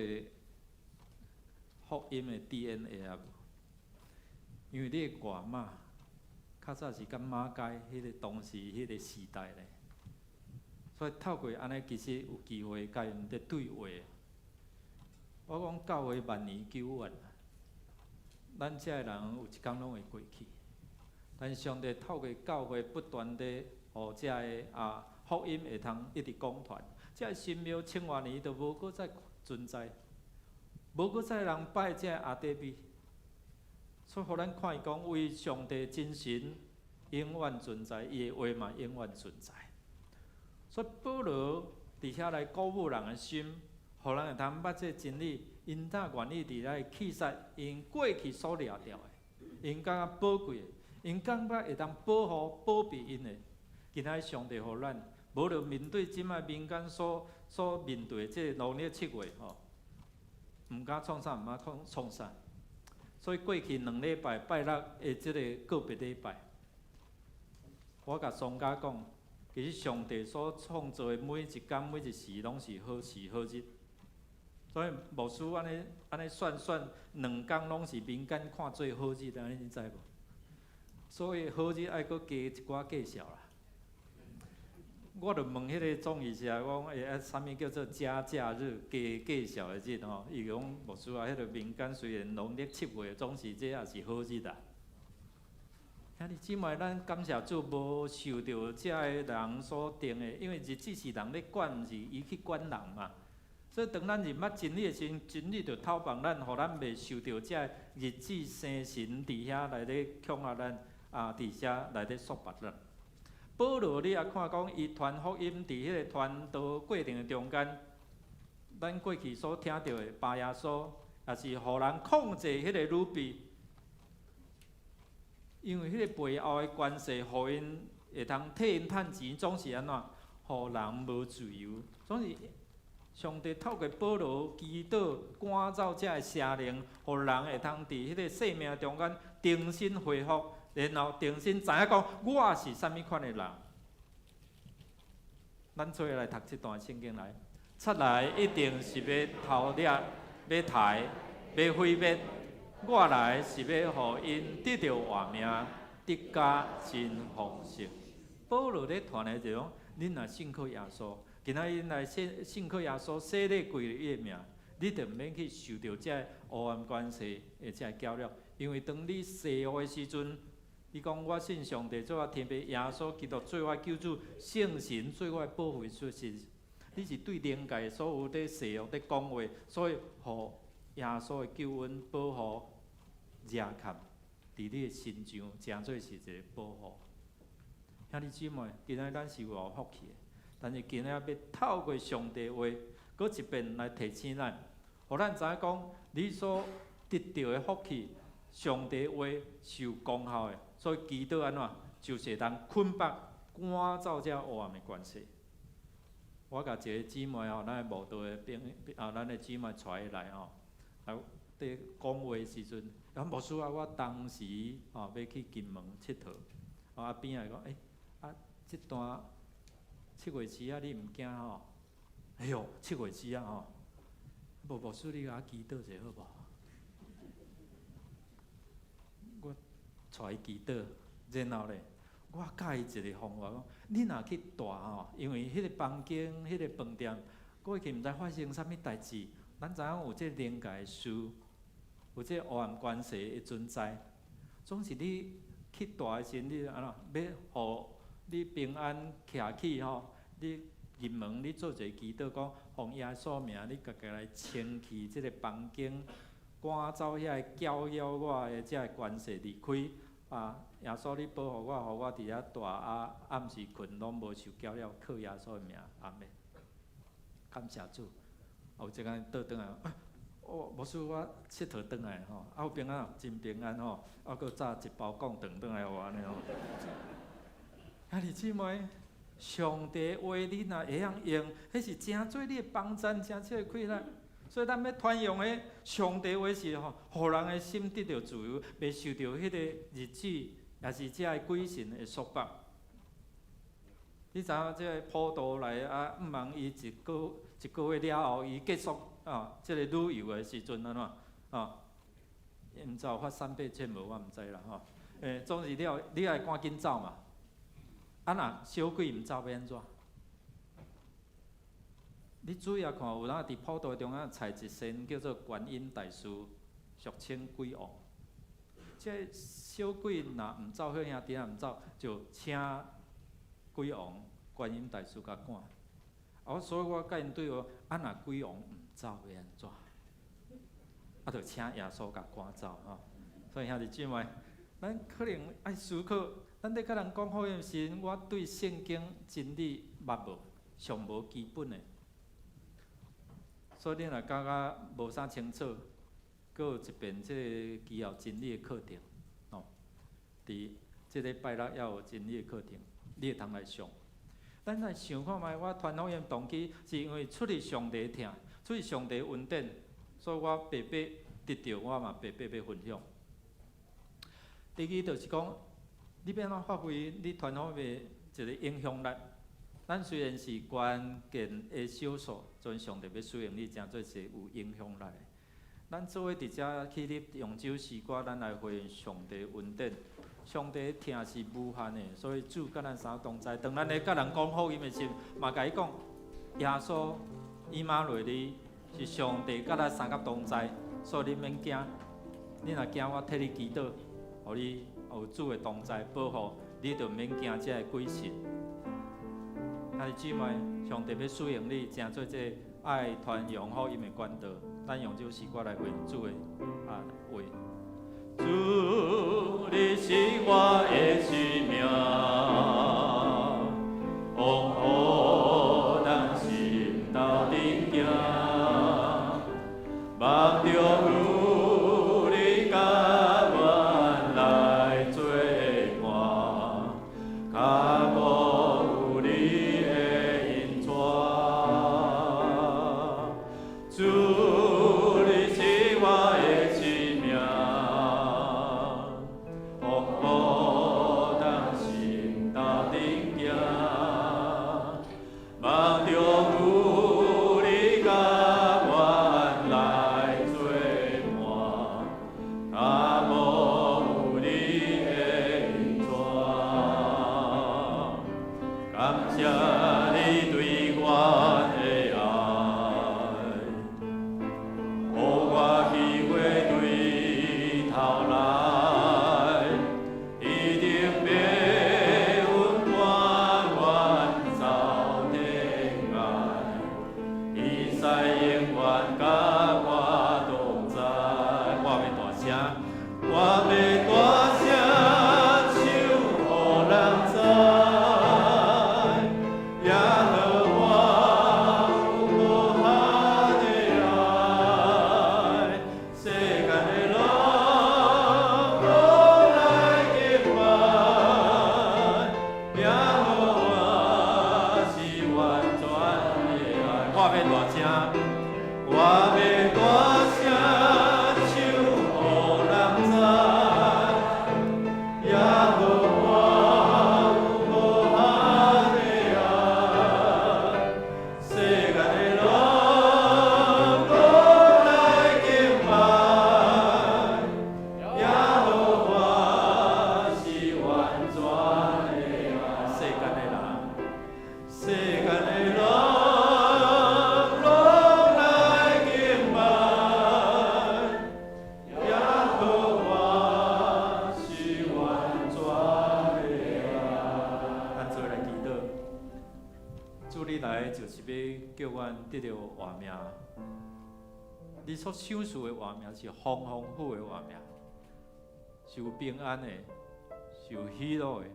福音的 DNA 啊無？因為你的外媽較早是佮馬偕彼个當時彼个時代咧，所以透過按呢，其實有機會共𪜶佇對話。我講教會萬年久遠，咱遮的人有一工攏會過去，但是上帝透過教會不斷地予遮个啊福音會通一直廣傳，遮个神廟千外年都無閣再存在，無閣再人拜遮个阿底米，所以予咱看伊講，為上帝真神永遠存在，伊的話嘛永遠存在。所以保羅佇遐來鼓舞人的心，予人會通捌這真理，𪜶才願意佇遐棄殺𪜶過去所掠著的，𪜶感覺寶貴的，𪜶感覺會當保護、保庇𪜶的。今仔日上帝予咱，無論面對這擺民間所面對的這個農曆七月吼，毋敢創啥，毋敢創創啥。所以過去兩禮拜拜六的這個告別禮拜，我共喪家講，其實上帝所創造的每一工每一時，攏是好時好日。所以牧師按呢按呢算算，兩工攏是民間看做好日，按呢你知無？所以好日愛閣加一寡介紹啦。我就問彼個總醫師啊，我講欸，啊，啥物叫做加假日、加介紹的日吼？伊講牧師啊，彼個民間雖然農曆七月，總是這也是好日啊。兄弟姊妹，咱感謝主，無受著這个人所定的，因為日子是人咧管，毋是伊去管人嘛。所以當咱認捌真理的時陣，真理就透放咱，予咱袂受著這个日子生神佇遐來咧恐嚇咱，啊，佇遮來咧束縛咱。保羅，你也看講，伊傳福音佇彼个傳道過程的中間，咱過去所聽著的巴耶穌，也是予人控制彼个女婢。因為彼个背後的關係，予𪜶會通替𪜶趁錢，總是按怎？予人無自由，總是上帝透過保羅祈禱趕走這个邪靈，予人會通佇彼个生命中間重新恢復，然後重新知影講我是啥物款的人。咱做伙來讀這段聖經來，賊來一定是欲偷掠、欲刣、欲毀滅。我來是欲予𪜶得著活命，得甲真豐盛。保羅咧傳的就講，恁若信靠耶穌，今仔日來信信靠耶穌，洗禮歸入伊的名，你就毋免去受著這个黑暗權勢的這个攪擾。因為當你洗惡的時陣，你講我信上帝做我天父耶穌基督做我救主，聖神做我的保惠師，是你是對靈界所有佇邪惡佇講話，所以予耶穌的救恩保護。遮蓋佇你的身上，誠做是一个保護。兄弟姊妹，今仔咱是有福氣的，但是今仔欲透過上帝話，閣一遍來提醒咱，予咱知影講，你所得著的福氣，上帝話是有功效的。所以祈禱按怎，就是會當捆綁趕走這黑暗的權勢。我共一个姊妹吼，咱的慕道的朋啊，咱的姊妹帶伊來吼，啊，佇講話的時陣，啊，牧師啊，我當時吼欲去金門𨑨迌，啊邊仔講，欸，啊，這段七月鼠仔，你毋驚吼？哎喲，七月鼠仔吼，無牧師你共我祈禱者好無？我帶伊祈禱，然後咧，我教伊一个方法，講你若去蹛吼，因為彼个房間、彼个飯店，過去毋知發生啥物代誌，咱知影有這靈界的事，有這黑暗權勢的存在，總是你去蹛的時陣，你按怎欲予你平安徛起吼？你入門，你做一个祈禱，講奉耶穌名，你家己來清氣這个房間，趕走遐个攪擾我的這个權勢離開。啊，耶穌，你保護我，予我佇遐蹛啊，暗時睏攏無受攪擾，靠耶穌的名，阿們。感謝主。有一工倒轉來，哦，牧師，我𨑨迌轉來吼，啊有平安，真平安吼，啊閣紮一包貢糖轉來予我按呢吼。兄弟姊妹，上帝話你若會曉用，彼是誠做你的幫贊，誠做的氣力。所以咱欲傳揚的上帝話是吼，予人的心得著自由，袂受著彼个日子，也是這个鬼神的束縛。你知影這个普渡來啊，毋茫伊一個一個月了後，伊結束啊，這个旅遊的時陣按怎啊？毋知有發三倍券無？我毋知啦吼。欸，總是你愛你愛趕緊走嘛。啊若小鬼毋走欲按怎？你注意看，有人佇普渡中間踩一仙叫做觀音大士，俗稱鬼王。這小鬼若毋走，彼兄弟仔毋走，就請鬼王、觀音大士共趕。啊，所以我共𪜶對話，啊若鬼王毋走欲按怎？啊，就請耶穌共趕走吼。所以兄弟姊妹，咱可能愛思考，咱咧共人講福音時陣，我對聖經真理捌無，上無基本的。所以你若感覺無啥清楚，閣有一遍這个基要真理的課程，吼，佇這禮拜六猶有真理的課程，你會通來上。咱來想看覓，我傳福音動機是因為出於上帝疼，出於上帝恩典，所以我白白得著，我嘛白白欲分享。第二就是講，你欲按怎發揮你傳福音的一個影響力？咱雖然是關鍵的少數，陣上帝欲使用你，誠做是有影響力的。咱做伙佇遮起立用這首詩歌，咱來回應上帝恩典。上帝疼是無限的，所以主佮咱三同在。當咱咧佮人講福音的時，嘛共伊講，耶穌以馬內利是上帝佮咱相佮同在，所以你免驚。你若驚，我替你祈禱，予你有主的同在保護，你就毋免驚這个鬼神。兄弟姊妹，上帝欲使用你，成做這个愛傳揚福音的管道。咱用這首詩歌來回應主的話。主，你是我的生命，往何當心鬥陣行，夢中有你佮阮來做伴，跤步有你的引帶。主，你是我的生命，往何當心鬥陣行，夢中有你佮阮來做伴，跤步有你的引帶。感謝你對阮的愛，予我機會對頭來，一定袂阮甘願走天涯，天使永遠佮我同在。我欲大聲，我欲大聲唱，予人知，耶和華有無限的愛，世間的人攏來敬拜，耶和華是完全的愛。我欲大聲，我欲大聲唱，予人知，耶和華有無限的愛，世間的人攏來敬拜，耶和華是完全的愛。世間的人，世間的人攏來敬拜，耶和華是完全的愛。咱做伙來祈禱，主你來就是欲叫阮得著活命。你所賞賜的活命是豐豐富的活命，是有平安的，是有喜樂的，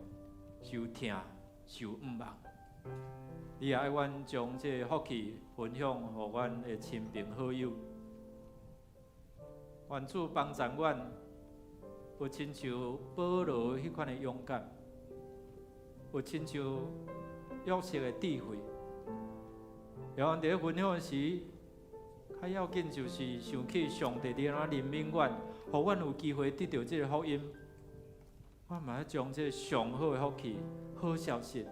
是有疼，是有向望。你也愛阮將這个福氣分享予阮的親朋好友。願主幫助阮，有親像保羅彼款的勇敢，有親像約瑟的智慧。讓阮佇咧分享時，較要緊就是想起上帝佇按怎憐憫阮，予阮有機會得著這个福音。我嘛欲將這个上好的福氣、好消息，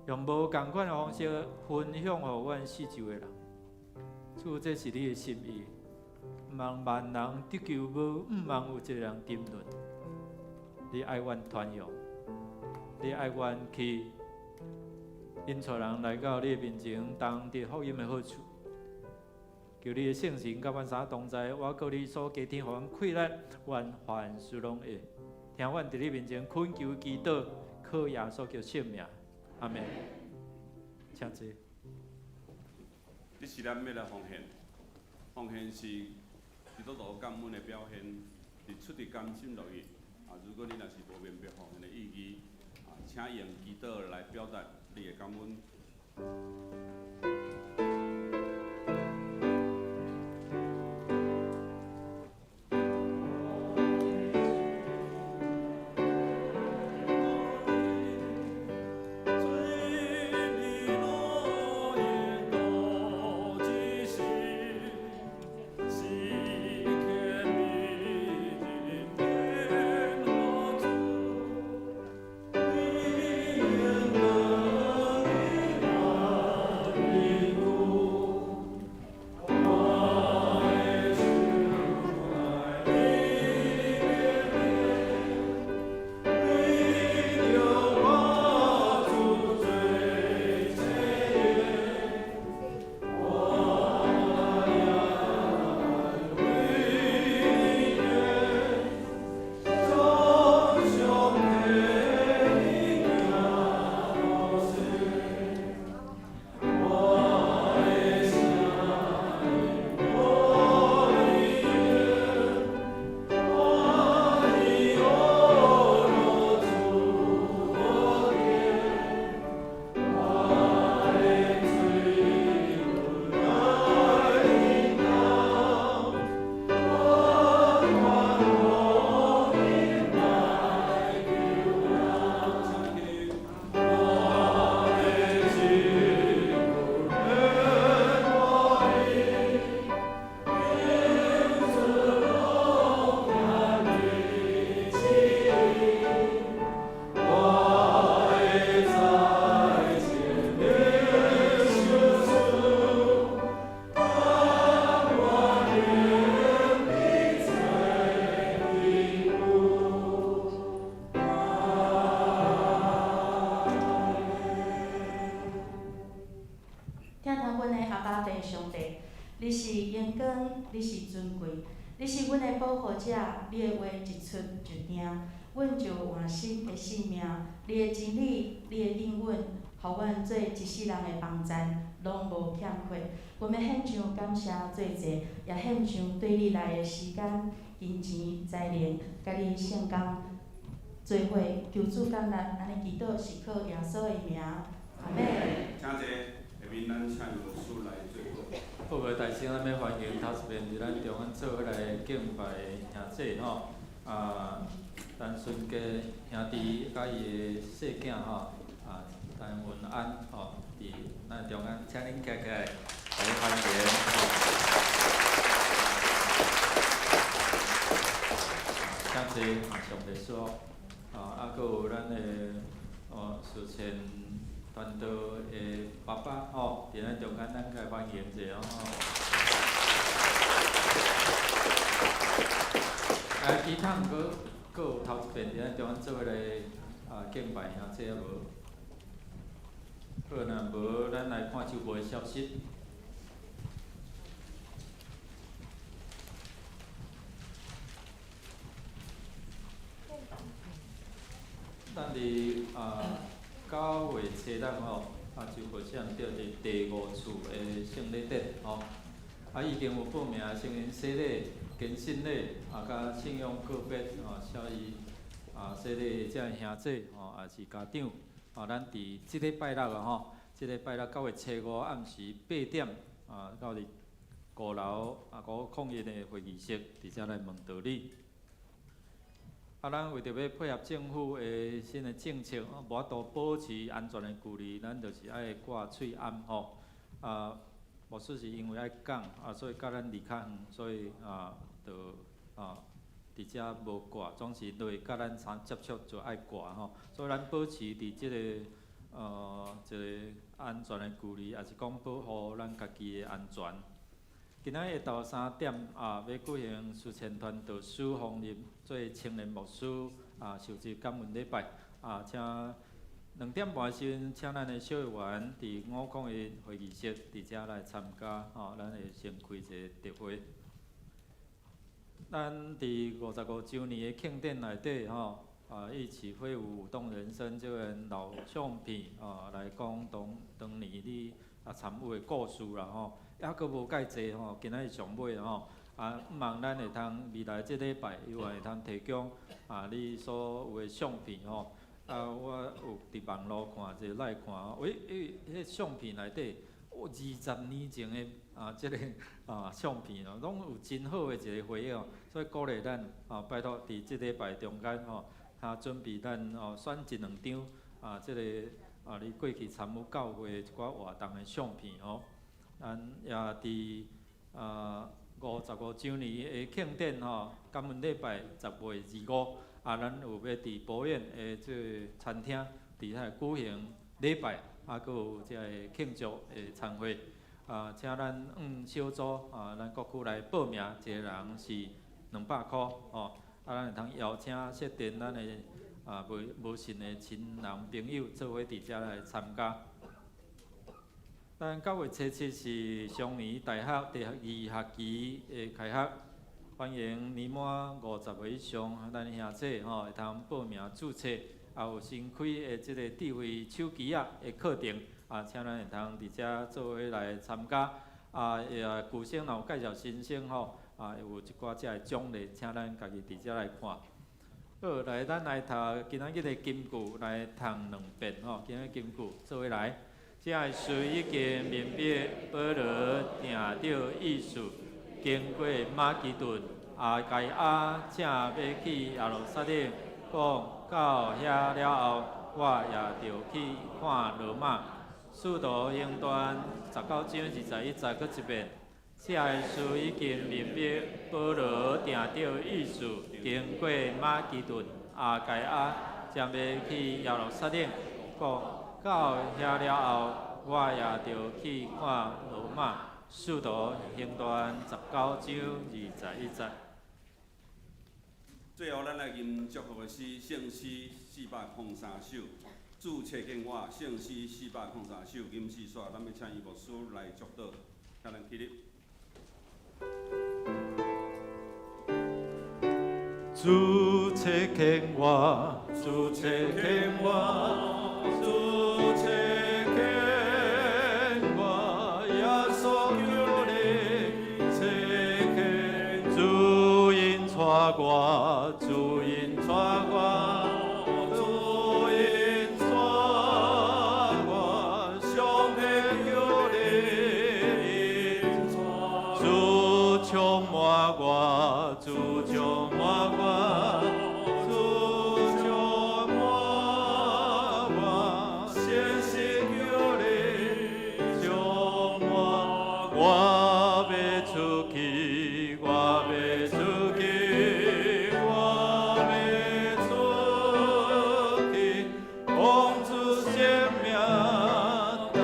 用無仝款的方式分享予阮四周的人。主，這是你的心意，毋通萬人得救，無毋通有一个人沉淪。你愛阮傳揚，你愛阮去引帶人來到你的面前，同得福音的好處。求你的聖神佮阮三同在，我閣你所加添予阮氣力，願凡事攏會。聽阮佇你面前懇求祈禱，靠耶穌基督聖名，阿們。請坐。這時咱欲來奉獻，奉獻是基督徒感恩的表現，是出自甘心樂意。如果你若是無明白奉獻的意義，請用祈禱來表達你的感恩。主。的上帝，你是榮光，你是尊貴，你是阮的保護者，你的話一出就定，阮就換新的性命。你的真理，你的應允，予阮做一世人的幫贊，攏無欠缺。阮欲獻上感謝做祭，也獻上對你來的時間、金錢、才能，佮你聖工做伙，求主感恩，按呢祈禱是靠耶穌的名，阿們。請坐，下面咱請牧師來做禱。好个，大聲，咱欲歡迎頭一遍佇咱中間做伙來敬拜兄姊吼，啊，陳順傑兄弟佮伊的細囝吼，啊，陳文安吼，佇咱中間，請恁徛起來，來歡迎。請坐，上帝賜福。啊，閣有咱的哦，思前傳道的爸爸吼，佇咱中間，咱共歡迎者哦。啊，其他毋過，閣有頭一遍佇咱中間做伙來啊敬拜兄姊啊無？好，若無，咱來看週報的消息。咱佇啊九月初六吼，啊就佛像佇第五次的聖禮典吼，啊已經有報名成人洗禮、堅信禮啊，佮信仰告別吼，小伊啊洗禮的這兄姊吼，也是家長，啊，咱佇這禮拜六啊吼，這禮拜六9月初5暗時8點啊，到佇五樓啊501的會議室，佇遮來問道理。啊，咱為著欲配合政府的新的政策，無法度保持安全的距離，咱就是愛掛喙罨吼。啊，牧師是因為愛講，啊，所以佮咱離較遠，所以啊，就啊，佇遮無掛，總是落佮咱相接觸就愛掛吼。所以咱保持佇這个一个安全的距離，也是講保護咱家己的安全。今仔日下晝3點啊，欲舉行思前傳道師方立做青年牧師啊，受職感恩禮拜啊，請2點半時陣，請咱的小會員佇501會議室佇遮來參加吼，咱會先開一個特會。咱佇55週年的慶典內底吼，啊，一起揮舞舞動人生這個老相片啊，來講當當年你啊參與的故事啦吼。抑閣無蓋濟吼，今仔日上尾吼，啊，毋望咱會通未來這禮拜，猶會通提供啊，你所有的相片吼，啊，我有佇網路看者來看，喂，彼个相片內底，哦，20年前的啊，這个啊相片哦，攏有真好的一個回憶哦，所以鼓勵咱啊，拜託佇這禮拜中間吼，啊，準備咱哦選一兩張啊，這個啊，你過去參與教會一寡活動的相片哦。咱也佇啊55週年的慶典吼，感恩禮拜10月25，啊，咱有欲佇博苑的這个餐廳，佇遐舉行禮拜，啊，閣有這个慶祝的餐會，啊，請咱按小組啊，咱各區來報名，一個人是200箍吼，啊，咱會通邀請設定咱的啊無無信的親人朋友做伙佇遮來參加。咱9月初7是雙年大學第二學期的開學，歡迎年滿50歲以上咱兄姊吼會通報名註冊，也有新開的這個智慧手機仔的課程，啊，請咱會通佇遮做伙來參加。啊，也舊生若有介紹新生吼，啊，有一寡遮的獎勵，請咱家己佇遮來看。好，來，咱來讀今仔日的金句，來讀兩遍吼。今仔日金句做伙來。這个書已經明白保羅定著意思，經過馬其頓、亞該亞，正欲去耶路撒冷，講到遐了後，我也著去看羅馬。使徒行傳19章21節閣一遍。這个書已經明白保羅定著意思，經過馬其頓、亞該亞，正欲去耶路撒冷，講到遐了後，我也著去看羅馬。使徒行傳19章21節。最後，咱來吟祝福的詩，聖詩403首，主親近我，聖詩403首，吟詩煞，咱欲請余牧師來祝禱。請咱起立。主差遣我，主差遣我，主差遣我，耶穌求你差遣，主引帶我，主引帶我，主引帶我，上帝求你引帶，主充滿我，主充滿我，主充滿我，聖神求你充滿，我欲出去，我欲出去，我欲出去，奉主聖名踏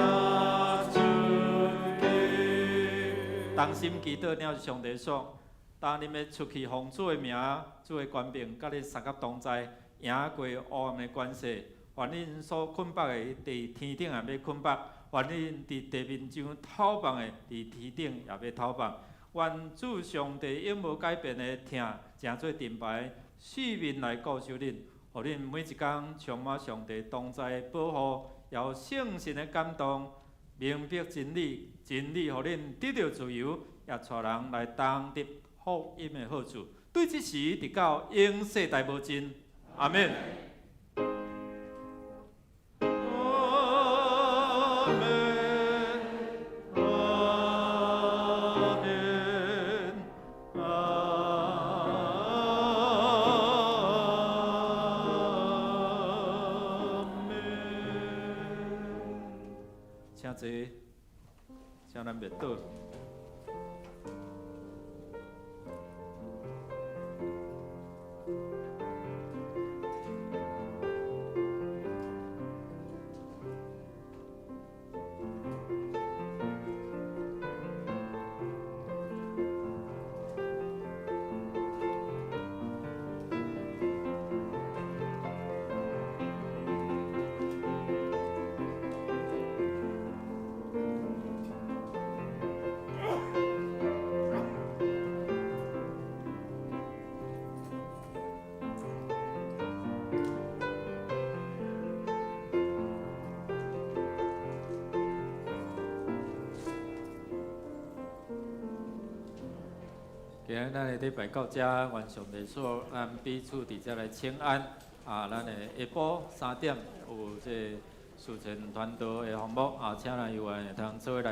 出去。同心祈禱了後，上帝說：當恁欲出去奉主的名、主的權柄，佮恁相佮同在，贏過黑暗的權勢。凡恁所捆綁的，佇天頂也欲捆綁；凡恁佇地面上透放的，佇天頂也欲透放。願主上帝永無改變的疼，成做盾牌，四面來顧守恁，予恁每一工充滿上帝同在的保護，也有聖神的感動，明白真理，真理予恁得著自由，也帶人來同得福音的好處。對這時，直到永世代無盡。阿們。阿們，阿們，阿們。請坐，請咱默禱。今日咱的禮拜到這，願上帝賜福咱彼此佇遮來請安。啊，咱的下晡3點有這個事前傳道的項目，啊，請咱有緣會通做伙來。